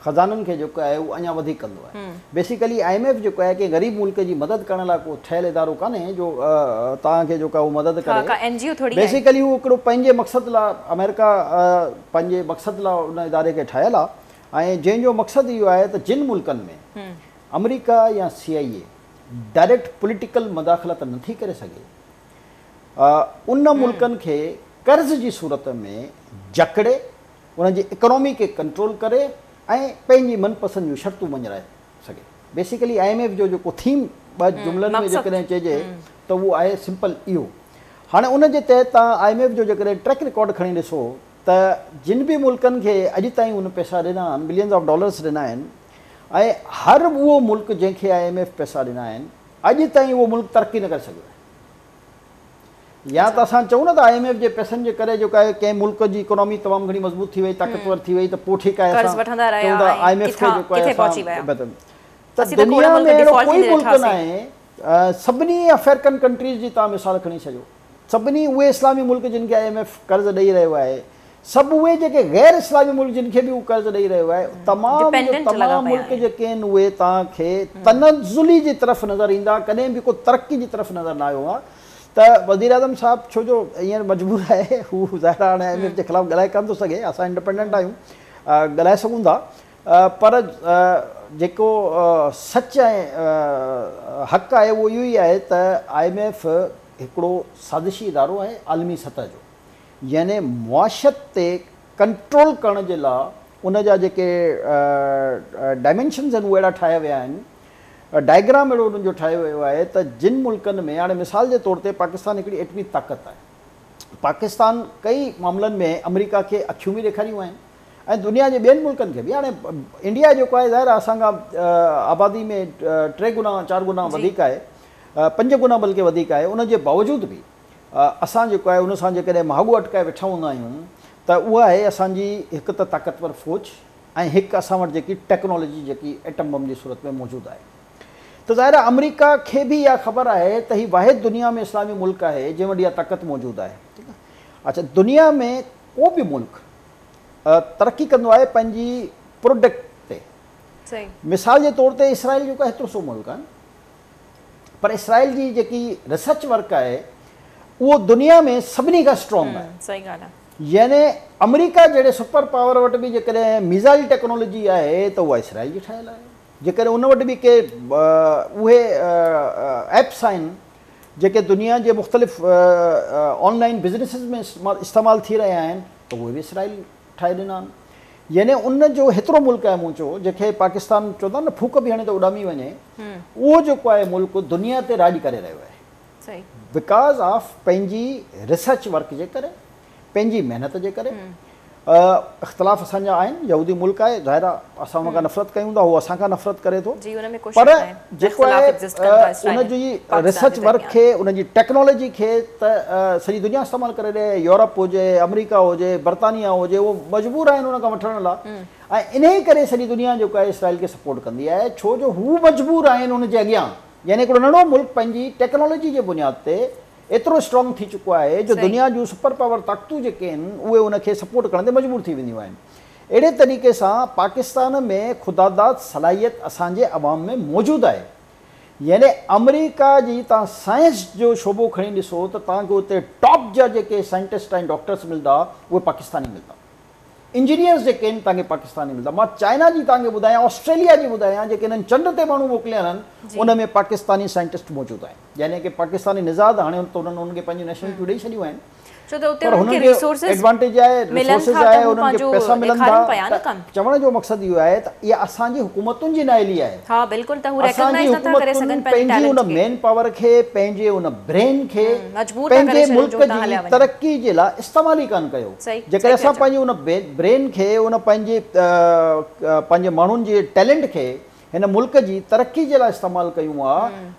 خزانن کي جيڪو آهي اهو اڃا وڌيڪ ڪندو آهي بيسيڪلي I M F جيڪو آهي ڪنهن غريب ملڪ جي مدد ڪرڻ لاء ڪو ٺهيل ادارو ڪانهي جو توهان کي جيڪو آهي اهو مدد ڪري بيسيڪلي هو هڪڙو پنهنجي مقصد لاء آمريڪا پنهنجي مقصد لاء ان اداري کي ٺاهيل آهي ۽ جنهن جو مقصد اهو آهي ته جن ملڪن ۾ آمريڪا يا سي آء اي ڊائريڪٽ پوليٽيڪل مداخلت نٿي ڪري سگهي ان ملڪن کي قرض جي صورت ۾ جڪڙي انهن جي اڪانومي کي ڪنٽرول ڪري ۽ پنهنجي من پسند جون شرطون مڃرائي سگهي. بيسيڪلي I M F جو جيڪو ٿيم ٻه جملن ۾ جيڪڏهن چئجي ته اهو آهي سمپل اهو. هاڻي ان جي تحت توهان I M F جو جيڪڏهن ٽريڪ رڪارڊ کڻي ڏسو ته جن به ملڪن کي اڄ تائين ان پئسا ڏنا آهن، بلينز آف ڊالرز ڏنا آهن ۽ هر اهو ملڪ جنهن کي I M F پئسا ڏنا آهن اڄ تائين اهو ملڪ ترقي نه ڪري سگهيو آهي. يا ته اسان چئون نه ته I M F جي پئسن جي ڪري جيڪو آهي ڪنهن ملڪ جي اڪانامي تمام گهڻي مضبوط ٿي وئي، طاقتور ٿي وئي ته پوء ٺيڪ آهي اسان چئون ٿا I M F کي جيڪو آهي اسان بهتر ته دنيا ۾ اهڙو ڪوئي ملڪ ناهي، سڀني آفريڪن ڪنٽريز جي توهان مثال کڻي ڇڏيو، سڀني اهي اسلامي ملڪ جن کي I M F قرض ڏئي رهيو آهي، سڀ اهي جيڪي غير اسلامي ملڪ جن کي به هو قرض ڏئي رهيو آهي، تمام جو تمام ملڪ جيڪي آهن اهي توهان کي تنزلي جي طرف نظر ايندا، ڪڏهن به ڪو ترقي جي طرف نظر نه آيو آهي ته وزيراعظم صاحب ڇو جو هينئر مجبور آهي، هو ظاهر آهي هاڻي I M F جي خلاف ڳالهائي ڪانه ٿو سگهي، اسان انڊپينڊنٽ آهيون ڳالهائي سگهون ٿا پر جيڪو سچ ۽ حق آهي اهو اهو ئي آهي ته I M F هڪڙو سازشي ادارو آهي عالمي سطح جو. يعني معاشيت تي ڪنٽرول ڪرڻ جي لا ان جا جيڪي ڊائمينشنز آهن اهي اهڙا ٺاهيا ويا آهن، ڊائگرام اهڙو انهن جو ٺاهيو ويو آهي ته جن ملڪن ۾ هاڻي مثال جي طور تي پاڪستان هڪڙي ايٽمي طاقت آهي، پاڪستان ڪئي معاملن ۾ آمريڪا کي اکيون به ڏيکاريون آهن ۽ دنيا جي ٻين ملڪن کي به. هاڻي انڊيا جيڪو آهي ظاهر آهي اسان کان آبادي ۾ ٽي گنا چار گنا وڌيڪ آهي، پنج گنا بلڪه وڌيڪ آهي، ان جي باوجود به اسان جيڪو آهي ان سان جيڪڏهن مهاڳو اٽڪائي ويٺا هوندا آهيون ته اها آهي اسان جي هڪ ته طاقتور فوج ۽ هڪ اسان وٽ جيڪي ٽيڪنالاجي جيڪي ايٽم بم جي صورت ۾ موجود آهي ته ظاهر آهي آمريڪا کي به اها خبر آهي ته هي واحد دنيا ۾ اسلامي ملڪ آهي جنهن وٽ اها طاقت موجود آهي ٺيڪ آهي اڇا دنيا ۾ ڪو به ملڪ ترقي ڪندو آهي پنهنجي پروڊڪٽ تي مثال جي طور تي اسرائيل جيڪو هيترو سو ملڪ آهي پر اسرائيل جي جيڪي ريسرچ ورڪ آهي اهو دنيا ۾ سڀني کان اسٽرانگ آهي.
صحيح ڳالهه آهي.
يعني آمريڪا جهڙي سپر پاور وٽ به جيڪڏهن ميزائل ٽيڪنالاجي آهي ته اها اسرائيل جي ٺاهيل آهي. جيڪڏهن ان وٽ به ڪي اهي ايپس آهن جيڪي دنيا جي مختلف آن لائن بزنسز ۾ استعمال ٿي رهيا آهن ته اهي به اسرائيل ٺاهي ڏنا آهن. يعني ان جو هيترو ملڪ آهي مون چيو جنهن کي پاڪستان چوندا آهن نه ڦوڪ به هڻي ته اڏامي وڃي اهو جيڪو آهي ملڪ دنيا تي راڄ ڪري رهيو آهي because of پنهنجي ريسرچ ورڪ جي ڪري پنهنجي محنت جي ڪري اختلاف اسان جا آهن يهودي ملڪ آهي ظاهر آهي اسان ان کان نفرت ڪيون ٿا هو اسان کان نفرت ڪري ٿو پر جيڪو آهي ان جي ريسرچ ورڪ کي ان جي ٽيڪنالاجي کي ته سڄي دنيا استعمال ڪري رهي آهي يورپ هجي آمريڪا هجي برطانيا هجي اهو مجبور آهن ان کان وٺڻ لاء ۽ انهي ڪري سڄي دنيا جيڪو آهي اسرائيل کي سپورٽ ڪندي آهي ڇو جو هو مجبور آهن ان جي اڳيان يعني هڪڙو ننڍو ملڪ پنهنجي ٽيڪنالاجي جي بنياد تي ايترو اسٽرانگ ٿي چڪو آهي جو دنيا جون سپر پاور طاقتون جيڪي آهن اهي ان کي سپورٽ ڪرڻ تي مجبور ٿي وينديون آهن. اهڙي طريقي سان پاڪستان ۾ خداداد صلاحيت اسان جي عوام ۾ موجود آهي. يعني آمريڪا جي توهان سائنس جو شعبو کڻي ڏسو ته توهان کي اتي ٽاپ جا جيڪي سائنٽسٽ ۽ ڊاڪٽرس ملندا اهي پاڪستاني ملندا. انجنيئرز جيڪي آهن توهان کي پاڪستاني ملندا. مان چائنا جي توهان کي ٻڌايان، آسٽريليا جي ٻڌايان جيڪي هنن چنڊ تي ماڻهو موڪليا آهن ان ۾ پاڪستاني سائنٽسٽ موجود آهن. يعني ڪي پاڪستاني نژاد هاڻي ته انهن انهن کي پنهنجون نيشنلٽيون ڏئي ڇڏيون آهن
ڇو ته اتي
پر
انهن
هنن
کي
کي
ريسورسز
ايڊوانٽيج آهي
ملن
ريسورسز
ٿا ته
آهي
هو
انهن کي
پنهنجو
پئسا ملن ٿا
ڏيکارين پيا نه
ته
ڪم.
چوڻ جو مقصد اهو آهي ته اها اسان جي حڪومتن جي نااهلي آهي.
ها بلڪل ته هو
اسان جي
ريڪگنائيز نٿا ڪري
حڪومتن
سگهن پنهنجي
پنهنجي ان
ٽيلنٽ کي.
مين پاور کي پنهنجي ان برين کي
مجبور ٿا ڪري
پنهنجي
ڇڏين
ملڪ
جو اتان
جي
هليا وڃن.
ترقي جي لاء استعمال ئي ڪانه ڪيو.
صحيح
جيڪڏهن
صحيح پيا
اسان
چئو.
پنهنجي ان برين کي ان پنهنجي پنهنجي ماڻهن جي ٽيلنٽ کي هن ملڪ جي ترقي جي لاء استعمال ڪيون ها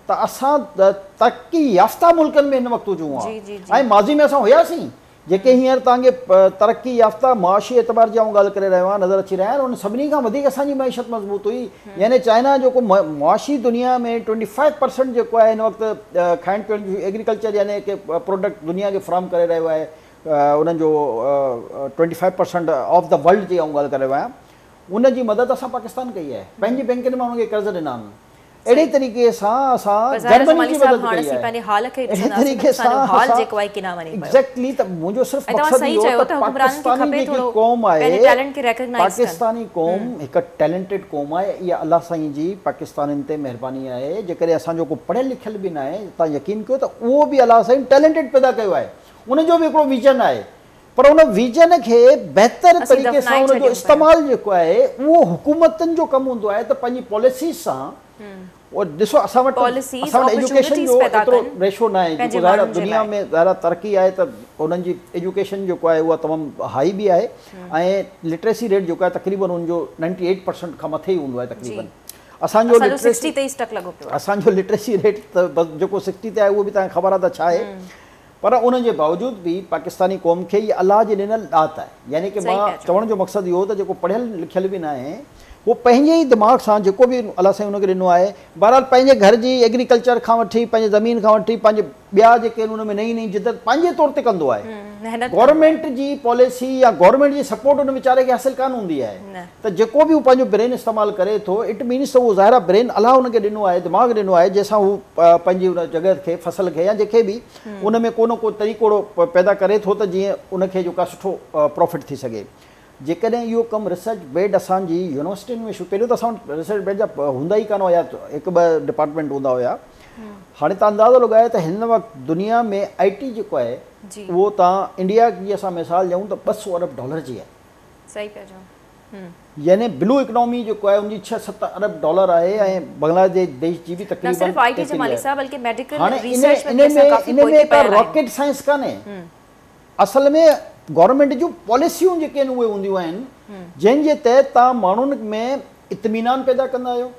ته اسان ترقي يافته ملڪن ۾ هن وقت هجون ها ۽ ماضي ۾ اسان هياسين جيڪي هينئر توهان کي ترقي يافته معاشي اعتبار جي آئون ڳالهه ڪري رهيو آهيان نظر اچي رهيا آهن انهن سڀني کان وڌيڪ اسان جي معيشت مضبوط هئي يعني چائنا جيڪو معاشي دنيا ۾ ٽوئنٽي فائيو پرسنٽ جيڪو آهي هن وقت کائڻ پيئڻ جون ايگريڪلچر يعني ڪي پروڊڪٽ دنيا کي فراهم ڪري رهيو آهي انهن جو twenty five percent of the world جي آئون ڳالهه ڪري رهيو آهيان ان جي مدد اسان پاڪستان ڪئي آهي، پنهنجي بينڪن مان انهن کي قرض ڏنا آهن. اهڙي طريقي سان اسان جرمني جي مدد ڪئي آهي. اهڙي طريقي سان اسان ايگزيڪٽلي ته منهنجو صرف مقصد اهو ته پاڪستاني جيڪي قوم آهي پاڪستاني قوم هڪ ٽيلنٽيڊ قوم آهي اها الله سائين جي پاڪستانين تي مهرباني آهي جيڪڏهن اسان جو ڪو پڙهيل لکيل به ناهي توهان يقين ڪيو ته اهو به الله سائين ٽيلنٽيڊ پيدا ڪيو آهي ان جو به هڪڙو ويزن آهي پر ان ويزن کي بهتر
اسين
طريقي سان
دفنائي
ان جو
ڇڏيون پيا.
استعمال جيڪو آهي اهو حڪومتن جو ڪم هوندو آهي ته پنهنجي پاليسيز سان ڏسو اسان وٽ
پاليسيز
اسان وٽ ايجوڪيشن
اپرچونٽيز
جو
پيدا
ايترو
ڪن
ريشو ناهي
پنهنجي
جيڪو ظاهر آهي
ماڻهن جي
دنيا
لاء.
۾ ظاهر آهي ترقي آهي ته انهن جي ايجوڪيشن جيڪو آهي اها تمام هائي به آهي ۽ لٽريسي ريٽ جيڪو آهي تقريبن ان جو نائنٽي ايٽ پرسنٽ کان مٿي ئي هوندو آهي
جي
تقريبن اسان جو
اسان جو
لٽريسي
سڪسٽي تي ئي اسٽڪ لڳو پيو آهي.
اسان جو لٽريسي ريٽ ته بس جيڪو سڪسٽي تي آهي اهو به توهان کي خبر آهي ته ڇا آهي. پر ان جي باوجود به پاڪستاني قوم کي هي الله جي ڏنل ڏات آهي يعني ڪه
صحيح
مان
پيا چئو.
چوڻ جو مقصد اهو ته جيڪو پڙهيل لکيل به ناهي اهو پنهنجي ئي دماغ سان جيڪو به الله سائين ان کي ڏنو آهي بهرحال پنهنجي گهر جي ايگريڪلچر کان وٺي پنهنجي زمين کان وٺي پنهنجي ٻيا جيڪي آهن ان ۾ نئين نئين جدت پنهنجي طور تي ڪندو آهي
محنت ڪندو آهي.
گورنمينٽ جي پاليسي يا گورنمينٽ جي سپورٽ ان ويچاري کي حاصل ڪانه هوندي آهي
نه.
ته جيڪو به هو پنهنجو برين استعمال ڪري ٿو it means ته اهو ظاهر آهي برين الله ان کي ڏنو آهي دماغ ڏنو آهي جنهن سان هو پنهنجي ان جڳهه کي فصل کي يا جيڪي به ان ۾ ڪو نه ڪو طريقو اهڙو پيدا ڪري ٿو ته جيئن ان کي جيڪو آهي سٺو پرافٽ ٿي سگهي جيڪڏهن اهو ڪم ريسرچ بيڊ اسان جي يونيورسٽين ۾ شروع پهريون ته اسان وٽ ريسرچ بيڊ جا هوندا ئي ڪانه هيا هڪ ٻه ڊپارٽمينٽ هوندا هيا هاڻي تان اندازو لڳايو ته هن وقت دنيا ۾ آئي ٽي جيڪو آهي اهو تان انڊيا جي اسان مثال ڏيون ته 200 ارب ڊالر جي آهي.
صحيح پيا چئو.
يعني بلو اڪنامي جيڪو آهي ان جي 6 7 ارب ڊالر آهي ۽ بنگلاديش ديش جي به
نه
تقريبن
صرف آئي ٽي
ايتري
جمالي
آهي.
صاحب بلڪه ميڊيڪل
هاڻي ان
ريسرچ ۾
ان
به اسان
۾
ڪافي
ان ۾
پوئتي
ڪا
پيل آهيون.
راڪيٽ سائنس ڪانهي. اصل ۾ گورنمينٽ جون پاليسيون جيڪي آهن اهي هونديون آهن جنهن جي تحت توهان ماڻهن ۾ اطمينان پيدا ڪندا آهيو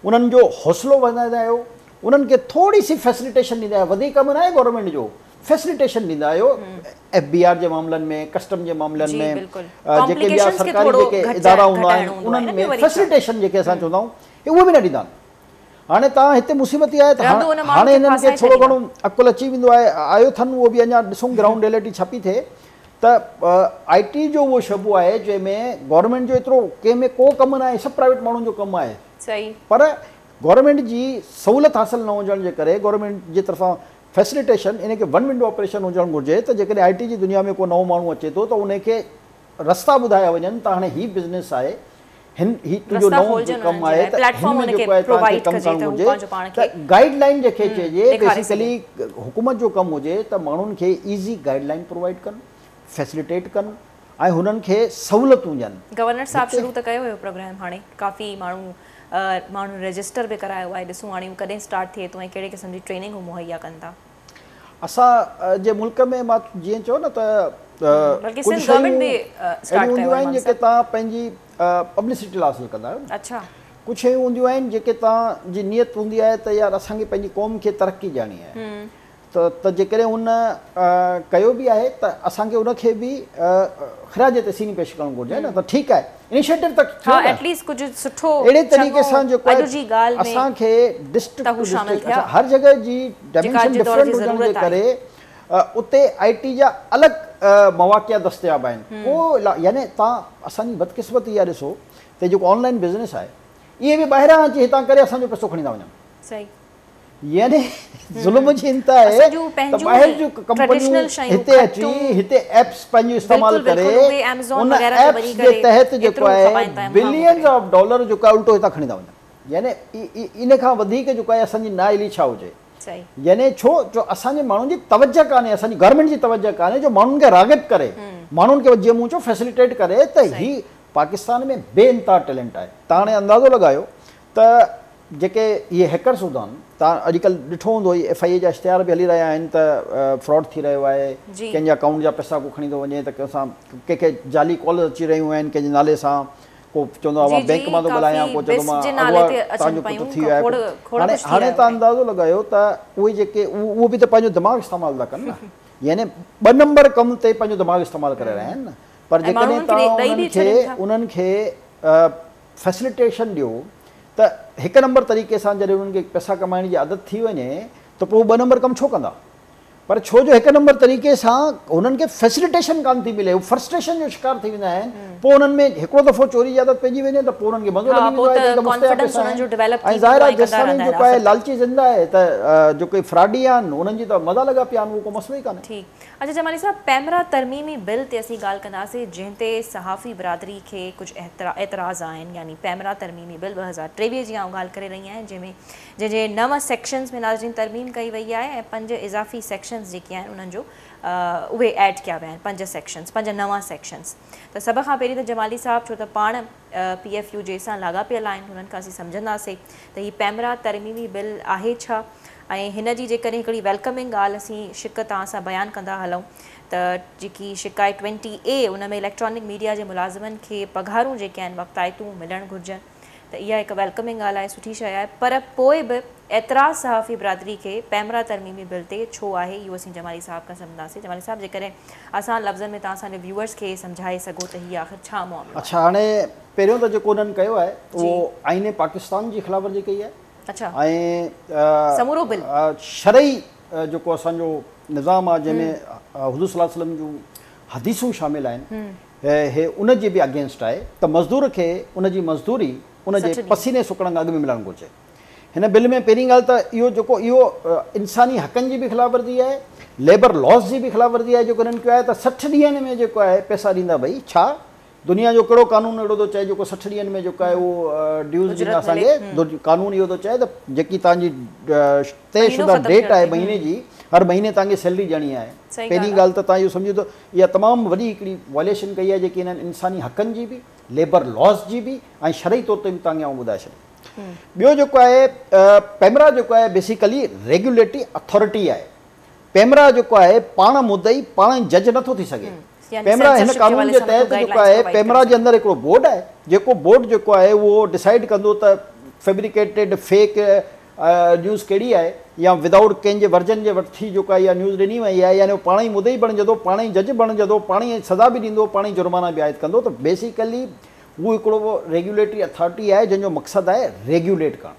انهن جو حوصلو وڌائيندا آهيو انهن کي ٿوري سي فيسليٽيشن ڏيندا آهيو وڌيڪ ڪم ناهي گورنمينٽ جو فيسليٽيشن ڏيندا آهيو ايف بي آر جي معاملن ۾ ڪسٽم جي معاملن
جي
۾
بلڪل
جيڪي ٻيا
ڪامپليڪيشنز کي
سرڪاري
ٿورو
جيڪي
گهٽجائڻ
ادارا هوندا آهن
گهٽائڻو هوندو آهي
انهن
نه
۾
ٻيو وري ڇا
فيسليٽيشن جيڪي اسان چوندا آهيون اهي به نه ڏيندا آهن هاڻي توهان هتي مصيبت اها آهي ته
رهندو ان ماڻهو
هاڻي
کي
هنن کي
ڦاسائي
ٿورو
ڇڏيندا
گهڻو عقل اچي ويندو آهي آيو اٿن اهو به اڃا ڏسون گرائونڊ ريئلٽي ڇا پئي ٿئي ته آئي ٽي جو اهو شعبو آهي جنهن ۾ گورنمينٽ جو ايترو ڪنهن ۾ ڪو ڪم نه آهي سڀ پرائيويٽ ماڻهن جو ڪم آهي
صحيح
پر گورنمينٽ جي سهولت حاصل نه هجڻ جي ڪري گورنمينٽ جي طرفان فيسليٽيشن ان کي ون ونڊو آپريشن هجڻ گهرجي ته جيڪڏهن آئي ٽي جي دنيا ۾ ڪو نئون ماڻهو اچي ٿو ته ان کي رستا ٻڌايا وڃن ته هاڻي هي بزنس آهي هن هي تنهنجو
رستا
نئون
کولجن
ڪم
انهن جي
آهي
لاء
ته
پليٽ
هن
فارم
۾
ان کي
جيڪو آهي توهان کي
پرووائيڊ
ڪم
ڪجي
ڪرڻ
ته هو
گهرجي
پنهنجو پاڻ
ته
کي
گائيڊ لائين جنهن کي چئجي
ڏيکاري
بيسيڪلي
سگهي.
حڪومت جو ڪم هجي ته ماڻهن کي ايزي گائيڊ لائين پرووائيڊ ڪن فيسليٽيٽ ڪن ۽ هنن کي سهولتون ڏين.
گورنر صاحب
هتي
شروع ته ڪيو هيو پروگرام هاڻي ڪافي ماڻهو ماڻهن رجسٽر به ڪرايو آهي ڏسون هاڻي هو ڪڏهن اسٽارٽ ٿئي ٿو ۽ ڪهڙي قسم جي ٽريننگ هو مهيا ڪن ٿا.
اسان جي ملڪ ۾ مان جيئن چيو نه ته
بلڪه
ڪجهه
سنڌ
شيون
گورنمينٽ به اسٽارٽ
اهڙيون
ڪيو
هونديون
آهي
آهن
مان
جيڪي
صاحب.
توهان پنهنجي پبلسٽي لاء حاصل ڪندا آهيو نه.
اڇا.
ڪجهه شيون هونديون آهن جيڪي توهان جي نيت هوندي آهي ته يار اسان کي پنهنجي قوم کي ترقي ڏيارڻي آهي ته ته جيڪڏهن هن ڪيو به آهي ته اسان کي ان کي به خراج تحسين پيش ڪرڻ گهرجي نه ته ٺيڪ آهي انيشيٽو ته ٿيو
ها
نه
ايٽ ليسٽ ڪجهه سٺو
اهڙي طريقي
چڱو
سان جيڪو
اڄ
آهي
جي ڳالهه ۾
اسان کي ڊسٽرڪٽ
ته
ٽو
هو شامل
ڊسٽرڪٽ
ٿيا
اڇا هر جڳهه جي
جيڪا
ڊائمينشن
اڄ جي دور
ڊفرنٽ
جي
هجڻ جي
ضرورت آهي.
ڪري اتي آئي ٽي جا الڳ مواقع دستياب آهن ڪو يعني تان اسان جي بدقسمتي اها ڏسو ته جيڪو آن لائن بزنس آهي اهي به ٻاهران اچي هتان ڪري اسان جو پئسو کڻي ٿا وڃن.
صحيح.
يعني ظلم جي انتها آهي
اسان جون
ته
پنهنجون
ٻاهر
ئي
جون ڪمپنيون
ٽريڊيشنل شيون
هتي اچي
کٽون
هتي ايپس پنهنجو استعمال
بلڪل
ڪري
بلڪل اهي ايمازون
ان
وغيره تي
ايپس
وڃي
جي
ڪري
تحت جيڪو
ايترو
آهي
کپائين ٿا ۽ مهانگو
بلينز
ڪري.
آف ڊالر جيڪو آهي الٽو هتان کڻي ٿا وڃن يعني ان کان وڌيڪ جيڪو آهي اسان جي نااهلي ڇا هجي
صحيح.
يعني ڇو جو اسان جي ماڻهن جي توجه ڪانهي اسان جي گورنمينٽ جي توجه ڪانهي جو ماڻهن کي راغب ڪري ماڻهن کي جيئن مون چيو فيسليٽيٽ ڪري ته هي پاڪستان ۾ بي انتها ٽيلنٽ آهي تان هاڻي اندازو لڳايو ته جيڪي اهي هيڪرس هوندا آهن تان اڄڪلهه ڏٺو هوندو هي ايف I اي جا اشتهار به هلي رهيا آهن ته فراڊ ٿي رهيو آهي ڪنهن جي اڪائونٽ جا پئسا ڪو کڻي ٿو وڃي ته ڪنهن سان ڪنهن کي جعلي ڪالز اچي رهيون آهن ڪنهن جي نالي سان ڪو چوندو آهي مان بينڪ مان ٿو ڳالهايان ڪو چوندو مان اغوا توهان جو پٽ ٿي ويو آهي هاڻي هاڻي تان اندازو لڳايو ته اهي جيڪي اهو به ته پنهنجو دماغ استعمال ٿا ڪن نه يعني ٻه نمبر ڪم تي پنهنجو دماغ استعمال ڪري رهيا آهن نه پر جيڪڏهن توهان انهن کي انهن کي فيسليٽيشن ڏيو ته هڪ نمبر طريقي سان جڏهن انهن کي پئسا ڪمائڻ جي عادت ٿي وڃي ته پوء هو ٻه نمبر ڪم ڇو ڪندا؟ پر ڇو جو هڪ نمبر طريقي سان هنن کي فيسليٽيشن ڪانه ٿي ملي هو فرسٽريشن جو شڪار ٿي ويندا آهن پوء انهن ۾ هڪڙو دفعو چوري جي عادت پئجي وڃي ته پوء انهن کي مزو لڳي ويندو آهي ته هي ته مفت جا پئسا آهن ۽ ظاهر آهي جيستائين جيڪو آهي لالچي زنده آهي ته جيڪي فراڊي آهن انهن جي ته مزا لڳا پيا آهن اهو ڪو مسئلو ئي ڪانهي.
ٺيڪ اچا جمالي صاحب پيمرا ترميمي بل تي اسين ڳالهه ڪنداسين جنهن تي صحافي برادري کي ڪجهه اعتراض آهن يعني پيمرا ترميمي بل 2023 جي آئون ڳالهه ڪري رهي آهيان جنهن ۾ جنهن جي نو سيڪشنز ۾ ناظرين ترميم ڪئي وئي آهي ۽ پنج اضافي سيڪشنز جيڪي آهن انهن جو اهي ايڊ ڪيا ويا آهن پنج سيڪشنز پنج نوان سيڪشنز ته سڀ کان پهرين ته جمالي صاحب ڇو ته پاڻ پي ايف يو جي سان لاڳاپيل آهن انهن کان اسين سمجهنداسين ته هي پيمرا ترميمي بل آهي ڇا ۽ هن جي جيڪڏهن هڪڙي ويلڪمنگ ڳالهه اسين شق توهان سان بيان ڪندا هلون ته جيڪي شق آهي ٽوئنٽي اي ان ۾ اليڪٽرانڪ ميڊيا جي ملازمن کي پگهارون جيڪي آهن وقتائتون ملڻ گهرجن ته اها هڪ ويلڪمنگ ڳالهه آهي سٺي شيء آهي پر پوء به اعتراض صحافي برادري کي پيمرا ترميمي بل تي ڇو آهي اهو اسين جمالي صاحب کان سمجهنداسين. جمالي صاحب جيڪڏهن آسان لفظن ۾ توهان اسان جي ويوئرز کي سمجهائي سگهو ته هي آخر ڇا معاملو آهي.
اڇا هاڻي پهريون ته جيڪو انهن ڪيو آهي اهو آئين پاڪستان جي خلاف ورزي ڪئي آهي.
اڇا
۽
سمورو بل.
شرعي جيڪو اسان جو نظام آهي جنهن ۾ حضور صلي الله عليه وسلم جون حديثون شامل آهن هي ان جي به اگينسٽ آهي ته مزدور کي ان جي مزدوري ان جي پسيني سڪڻ کان اڳ ۾ ملڻ گهرجي. هن بل ۾ پهرين ڳالهه ته اهو جيڪو اهو انساني حقن جي به خلاف ورزي آهي، ليبر لاز جي به خلاف ورزي آهي جيڪو هنن ڪيو آهي ته 60 ڏينهن ۾ جيڪو آهي پئسا ڏيندا ڀئي ڇا دنيا جو ڪهڙو قانون اهڙو ٿو چئي جيڪو 60 ڏينهن ۾ جيڪو آهي اهو ڊيوز ڏيندا اسان کي قانون اهو ٿو چئي ته جيڪي توهان جي طئي شده ڊيٽ آهي مهيني جي هر مهيني توهان کي سيلري ڏيڻي آهي پهرين ڳالهه ته توهان اهو سمجهو ته اها تمام وڏي هڪڙي وائليشن ڪئي آهي جيڪي هنن انساني حقن جي به ليبر لاز جي به ۽ شرعي طور تي به توهان کي آئون ٻڌائي ڇڏيان. ٻيو جيڪو آهي پيمرا جيڪو آهي بيسيڪلي ريگيوليٽري اٿارٽي آهي. پيمرا جيڪو آهي پاڻ مدعي پاڻ جج نٿو ٿي سگهي. پيمرا هن قانون جي تحت جيڪو آهي پيمرا جي اندر هڪڙو بورڊ آهي جيڪو بورڊ جيڪو آهي اهو ڊسائيڊ ڪندو ته فيبريڪيٽيڊ فيڪ نيوز ڪهڙي آهي يا ودائوٽ ڪنهن جي ورجن جي وٺي جيڪو آهي اها نيوز ڏني وئي آهي يعني هو پاڻ ئي مدعي بڻجندو پاڻ ئي جج بڻجندو پاڻ ئي سزا به ڏيندو پاڻ ئي جرمانا به عائد ڪندو ته بيسيڪلي هو هڪڙو ريگيوليٽري اٿارٽي آهي جنهن جو مقصد آهي ريگيوليٽ ڪرڻ.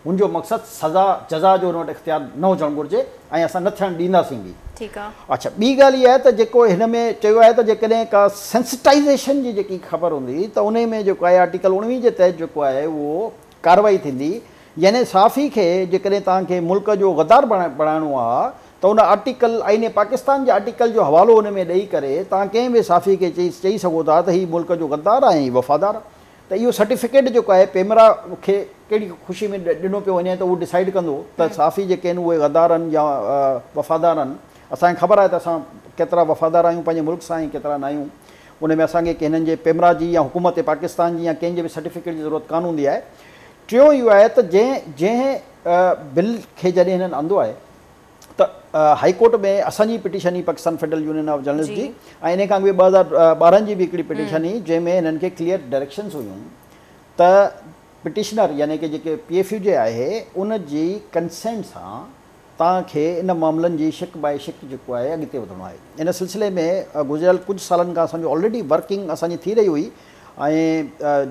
هن جو مقصد سزا جزا جو هن وٽ اختيار نه هجڻ گهرجي ۽ اسان نه ٿيڻ ڏينداسين به.
ٺيڪ آ.
اڇا ٻي ڳالهه اها آهي ته جيڪو هن ۾ چيو آهي ته جيڪڏهن ڪا سينسٽائيزيشن جي جيڪي خبر هوندي ته انهي ۾ جيڪو آهي آرٽيڪل 19 جي تحت جيڪو آهي اهو ڪارروائي ٿيندي يعني صحافي کي جيڪڏهن توهان کي ملڪ جو غدار بڻائڻو آ ته ان آرٽيڪل آئين پاڪستان جي آرٽيڪل جو حوالو ان ۾ ڏئي ڪري توهان ڪنهن به صحافي کي چئي چئي سگهو ٿا ته هي ملڪ جو غدار آ ۽ هي وفادار آ ته اهو سرٽيفڪيٽ جيڪو آهي پيمرا کي ڪهڙي خوشي ۾ ڏنو پيو وڃي ته اهو ڊسائيڊ ڪندو ته صحافي جيڪي آهن اهي غدار آهن يا وفادار آهن. اسان کي خبر آهي ته اسان ڪيترا وفادار آهيون پنهنجي ملڪ سان ۽ ڪيترا نه آهيون. ان ۾ اسان کي ڪنهن جي پيمرا جي يا حڪومت پاڪستان جي يا ڪنهن جي به سرٽيفڪيٽ جي ضرورت ڪانه هوندي آهي. ٽيون اهو آهي ته جنهن جنهن بل کي جڏهن هنن آندو آهي ته هائي ڪورٽ ۾ اسان جي پٽيشن هئي Pakistan federal union of journalist جي ۽ ان کان اڳ 2012 جي به هڪڙي پٽيشن هئي جنهن ۾ هنن کي ڪليئر ڊائريڪشنز هيون ته پٽيشنر يعني ڪي جيڪي پي ايف يو جي آهي ان جي ڪنسينٽ سان توهان کي ان معاملن جي شق باء شق جيڪو آهي اڳتي وڌڻو آهي. ان سلسلي ۾ گذريل ڪجهه سالن کان اسان جو آلريڊي ورڪنگ اسان جي ٿي رهي هئي ۽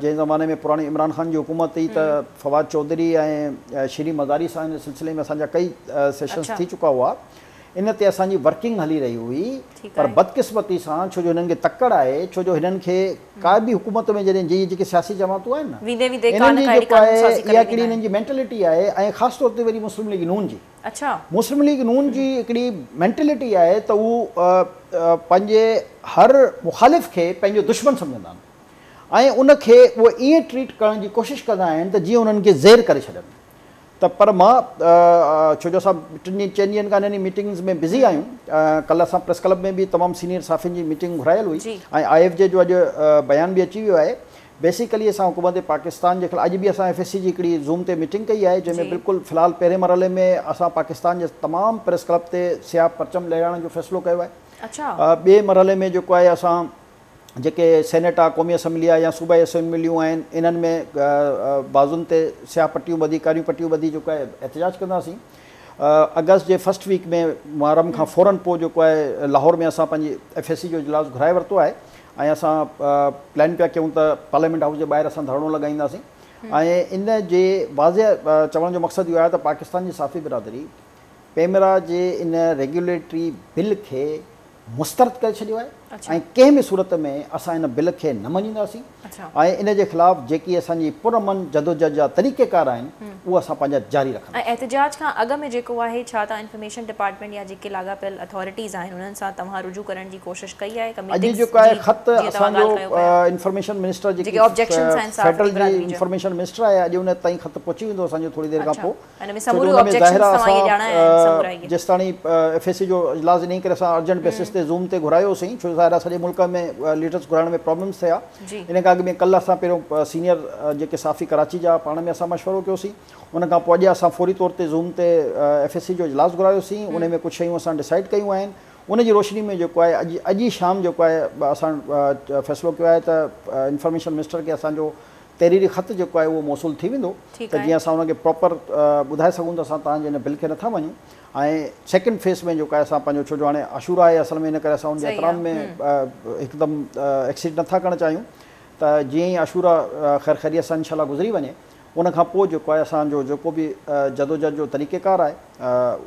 جنهن زماني ۾ پراڻي عمران خان جي حڪومت هئي ته فواد چوڌري ۽ شيرين مزاري سان ان سلسلي ۾ اسان جا ڪئي سيشنز ٿي چڪا هئا. ان تي اسان جي ورڪنگ هلي رهي هئي پر بدقسمتي سان ڇو جو هنن کي تڪڙ آهي ڇو جو هنن کي ڪا به حڪومت ۾ جڏهن جي جيڪي سياسي جماعتون آهن نه انهن جي جيڪو آهي اها هڪڙي انهن جي مينٽلٽي آهي ۽ خاص طور تي وري مسلم ليگ نون جي مسلم ليگ نون جي هڪڙي مينٽلٽي آهي ته هو پنهنجي هر مخالف کي پنهنجو دشمن سمجهندا آهن ۽ ان کي اهي ائين ٽريٽ ڪرڻ جي ڪوشش ڪندا آهن ته جيئن انهن کي زير ڪري ڇڏن. ته پر مان ڇو جو اسان ٽن ڏينهن چئن ڏينهن کان انهن ميٽنگز ۾ بزي آهيون ڪلهه اسان پريس ڪلب ۾ به تمام سينيئر صحافين جي ميٽنگ گهرايل هئي ۽ I F جي جو اڄ بيان به اچي ويو آهي بيسيڪلي اسان حڪومت پاڪستان جي خلاف اڄ به اسان ايف ايس سي جي هڪڙي زوم تي ميٽنگ ڪئي آهي جنهن ۾ بلڪل في الحال پهرين مرحلي ۾ اسان پاڪستان جي تمام پريس ڪلب تي سياه پرچم لهرائڻ جو فيصلو ڪيو آهي ٻئي مرحلي ۾ جيڪو آهي اسان جيڪي سينيٽ آ، قومي اسيمبلي آ يا صوبائي اسيمبليون آهن انهن ۾ بازن تي سياه پٽيون ٻڌي ڪاريون پٽيون ٻڌي جيڪو آهي احتجاج ڪنداسين. آگسٽ جي فرسٽ ويڪ ۾ محرم کان فورن پوء جيڪو آهي لاهور ۾ اسان پنهنجي ايف ايس سي جو اجلاس گهرائي ورتو آهي ۽ اسان پلان پيا ڪيون ته پارليامينٽ هائوس جي ٻاهر اسان ڌرڻو لڳائينداسين ۽ ان جي واضح چوڻ جو مقصد اهو آهي ته پاڪستان جي صحافي برادري پيمرا جي ان ريگيوليٽري بل کي مسترد ڪري ڇڏيو آهي ۽ ڪنهن به صورت ۾ اسان ان بل کي نه مڃينداسين ۽ ان جي خلاف جيڪي اسان جي پرامن جدوجهد جا طريقيڪار آهن اهي اسان پنهنجا جاري رکنداسين.
۽ احتجاج کان اڳ ۾ جيڪو آهي ڇا توهان انفارميشن ڊپارٽمينٽ يا جيڪي لاڳاپيل اٿارٽيز آهن انهن سان توهان رجوع ڪرڻ جي ڪوشش ڪئي آهي ڪا
اڄ
ميٽنگز
جيڪو آهي
جي
خط
جيئن توهان
اسان جو
ڳالهه ڪيو پيا
انفارميشن منسٽر جيڪي
جيڪي آبجيڪشنز آهن صحافي
فيڊرل جي
برادري جا.
انفارميشن منسٽر آهي اڄ ان تائين خط پهچي ويندو اسان جو ٿوري دير کان پوء.
ان ۾
ڇو جو
سموريون
ان ۾ ظاهر
آبجيڪشنز
آهي
توهان اهي ڄاڻايا آهن سمورا
اسان
اهي.
جيستاڻي ايف اي سي جو اجلاس انهي ڪري اسان ارجنٽ بيسس تي زوم تي گهرايو سين ڇو جو ظاهر آهي سڄي ملڪ ۾ ليڊرز گهرائڻ ۾ پرابلمز ٿيا ان کان اڳ ۾ ڪلهه اسان پهريون سينيئر جيڪي صحافي ڪراچي جا پاڻ ۾ اسان مشورو ڪيو سين ان کان پوء اڄ اسان فوري طور تي زوم تي ايف اي سي جو اجلاس گهرايو سين ان ۾ ڪجهه شيون اسان ڊسائيڊ ڪيون آهن ان جي روشني ۾ جيڪو آهي اڄ اڄ ئي شام جيڪو آهي اسان فيصلو ڪيو آهي ته انفارميشن منسٽر کي اسان جو تحريري خط جيڪو آهي اهو موصول ٿي ويندو ته جيئن اسان انهن کي پراپر ٻڌائي سگهون ته اسان توهان جي هن بل کي نٿا مڃون ۽ سيڪنڊ فيز ۾ جيڪو آهي اسان پنهنجو ڇو جو هاڻي عاشورا آهي اصل ۾ ان ڪري اسان ان جي احترام ۾ هڪدم ايڪسيڊ نٿا ڪرڻ چاهيون ته جيئن ئي عاشورا خير خيريت سان انشاء الله گذري وڃي ان کان پوء جيڪو آهي اسان جو جيڪو به جدوجهد جو طريقيڪار آهي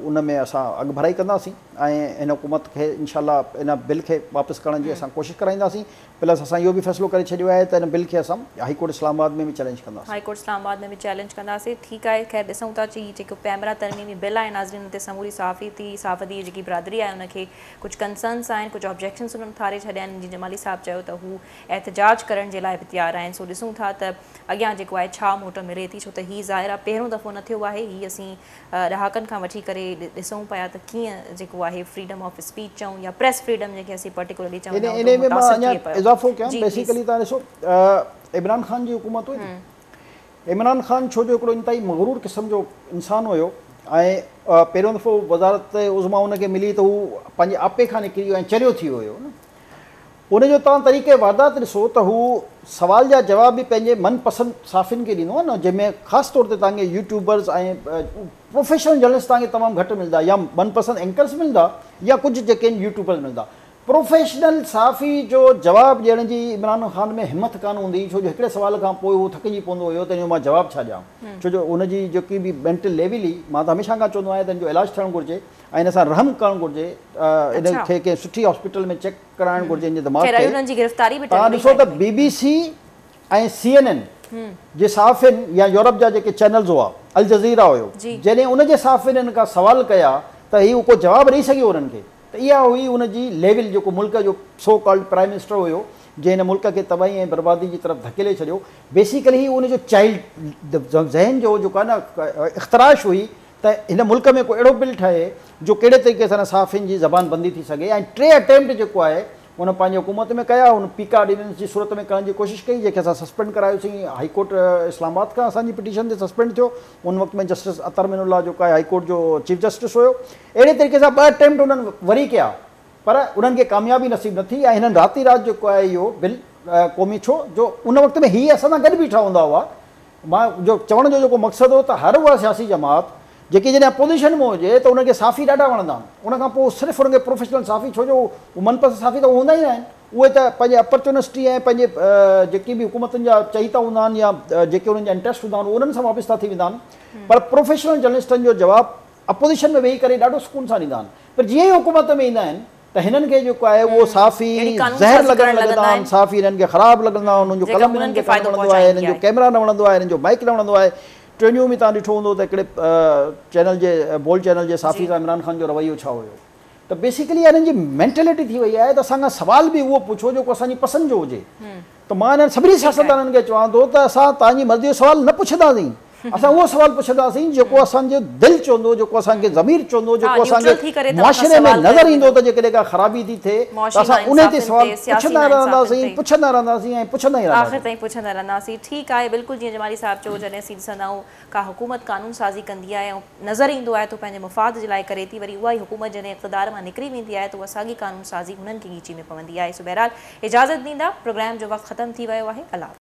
ان ۾ اسان اڳڀرائي ڪنداسين ۽ هن حڪومت کي انشاء الله ان بل کي واپس ڪرڻ جي اسان ڪوشش ڪرائينداسين پلس اسان اهو به فيصلو ڪري ڇڏيو آهي ته ان بل کي اسان هائي ڪورٽ اسلام آباد ۾ به چئلينج ڪنداسين.
هائي ڪورٽ اسلام آباد ۾ به چئلينج ڪنداسين ٺيڪ آهي خير ڏسون ٿا چي جيڪو پيمرا ترميمي بل آهي ناظرين ان تي سموري صحافيتي صحافتي جيڪي برادري آهي ان کي ڪجهه ڪنسرنس آهن ڪجهه آبجيڪشنس انهن اٿاري ڇڏيا آهن جيئن جمالي صاحب چيو ته هو احتجاج ڪرڻ جي لاء به تيار آهن سو ڏسون ٿا ته اڳيان جيڪو آهي ڇا موٽ ملي ٿي ڇو ته هي ظاهر آهي پهريون دفعو نه ٿيو آهي هي اسين ڏهاڪن کان وٺي ڪري ڏسون پيا ته ڪيئن جيڪو آهي فريڊم آف اسپيچ چئون يا پريس فريڊم جنهن کي اسين پرٽيڪولرلي چوندا آهيون
ته اهو متاثر ٿئي پيو. اضافو ڪيان بيسيڪلي توهان ڏسو عمران خان جي حڪومت هئي نه عمران خان ڇو جو هڪڙو انتهائي مغرور قسم جو انسان هيو ۽ پهريون دفعو وزارت عظميٰ ان کي ملي ته هو پنهنجي آپي کان نڪري ويو ۽ چريو ٿي ويو هيو نه ان جو توهان طريقه واردات ڏسو ته هو سوال جا جواب به پنهنجي من پسند صحافين کي ڏيندو آهي نه جنهن ۾ خاص طور تي توهان کي يوٽيوبرز ۽ پروفيشنل جرنلسٽ توهان کي تمام گهٽ ملندا يا من پسند اينڪرز ملندا يا ڪجهه جيڪي آهن يوٽيوبرز ملندا. پروفيشنل صحافي جو جواب ڏيڻ جي عمران خان ۾ همٿ ڪانه هوندي هئي ڇو جو هڪڙي سوال کان پوء هو ٿڪجي پوندو هيو ته ان جو مان جواب ڇا ڏيان ڇو جو ان جي جيڪي به مينٽل ليول هئي مان ته هميشه کان چوندو آهيان ته ان جو علاج ٿيڻ گهرجي ۽ ان سان رحم ڪرڻ گهرجي ان کي ڪنهن سٺي هاسپيٽل ۾ چيڪ ڪرائڻ گهرجي ان جي دماغ کي توهان ڏسو ته بي بي سي ۽ سي اين اين جي صحافين يا يورپ جا جيڪي چينلز هئا الجزيره هيو جڏهن ان جي صحافين ان کان سوال ڪيا ته هي ڪو جواب ڏئي سگهيو انهن کي ته اها هئي ان جي ليول جيڪو ملڪ جو سو ڪالڊ پرائم منسٽر هيو جنهن هن ملڪ کي تباهي ۽ بربادي جي طرف ڌڪيلي ڇڏيو بيسيڪلي هي ان جو چائلڊ ذهن جو جيڪو آهي نه اختراش هئي ته هن ملڪ ۾ ڪو اهڙو بل ٺهي جو ڪهڙي طريقي سان صحافين جي زبان بندي ٿي سگهي ۽ ٽي اٽيمپٽ جيڪو آهي ان پنهنجي حڪومت ۾ ڪيا ان پيڪا آرڊيننس جي صورت ۾ ڪرڻ جي ڪوشش ڪئي جنهن کي اسان سسپينڊ ڪرايوسين هائي ڪورٽ اسلام آباد کان اسان جي پٽيشن تي سسپينڊ ٿيو ان وقت ۾ جسٽس اطهر من الله جيڪو آهي هائي ڪورٽ جو چيف جسٽس هيو اهڙي طريقي سان ٻه اٽيمپٽ انهن وري ڪيا پر انهن کي ڪاميابي نصيب نه ٿي ۽ هنن راتي رات جيڪو آهي اهو بل قومي ڇو جو ان وقت ۾ هي اسان سان گڏ بيٺا هوندا هئا مان جو چوڻ جو جيڪو مقصد هو ته هر اها سياسي جماعت جيڪي جڏهن اپوزيشن ۾ هجي ته انهن کي صحافي ڏاڍا وڻندا آهن ان کان پوء صرف انهن کي پروفيشنل صحافي ڇو جو هو من پسند صحافي ته هوندا ئي نه آهن اهي ته پنهنجي اپرچونسٽي ۽ پنهنجي جيڪي به حڪومتن جا چهيتا هوندا آهن يا جيڪي انهن جا انٽريسٽ هوندا آهن انهن سان وابسته ٿي ويندا آهن پر پروفيشنل جرنلسٽن جو جواب اپوزيشن ۾ ويهي ڪري ڏاڍو سڪون سان ڏيندا آهن پر جيئن ئي حڪومت ۾ ايندا آهن ته هنن کي جيڪو آهي اهو صحافي زهر لڳڻ لڳندا آهن، صحافي هنن کي خراب لڳندا آهن، انهن جو قلم هنن کي ڪانه وڻندو آهي، هنن جو ڪئميرا نه وڻندو آهي، هنن جو مائيڪ نه وڻندو آهي. ٽيون ڏينهن به توهان ڏٺو هوندو ته هڪڙي چينل جي بول چينل جي صحافي سان عمران خان جو رويو ڇا هيو ته بيسيڪلي هنن جي مينٽلٽي ٿي وئي آهي ته اسان کان سوال به اهو پڇو جيڪو اسان جي پسند جو هجي. ته مان انهن سڀني سياستدانن کي چوان ٿو ته اسان توهان جي مرضي جو سوال نه پڇنداسين، اسان اهو سوال پڇنداسين جيڪو اسان جو دل چوندو، جيڪو اسان کي ضمير چوندو، جيڪو اسان کي معاشري ۾ نظر ايندو ته جيڪڏهن ڪا خرابي ٿي ٿئي ته اسان انهي تي سوال پڇندا رهنداسين، پڇندا رهنداسين ۽ پڇندا ئي
آخر تائين پڇندا رهنداسين. ٺيڪ آهي بلڪل جيئن جمالي صاحب چيو جڏهن اسين ڏسندا آهيون ڪا حڪومت قانون سازي ڪندي آهي ۽ نظر ايندو آهي ته پنهنجي مفاد جي لاء ڪري ٿي وري اها ئي حڪومت جڏهن اقتدار مان نڪري ويندي آهي ته اها ساڳي قانون سازي هنن کي ڳيچي ۾ پوندي آهي سو بهرحال اجازت ڏيندا پروگرام جو وقت ختم ٿي ويو آهي الله حافظ.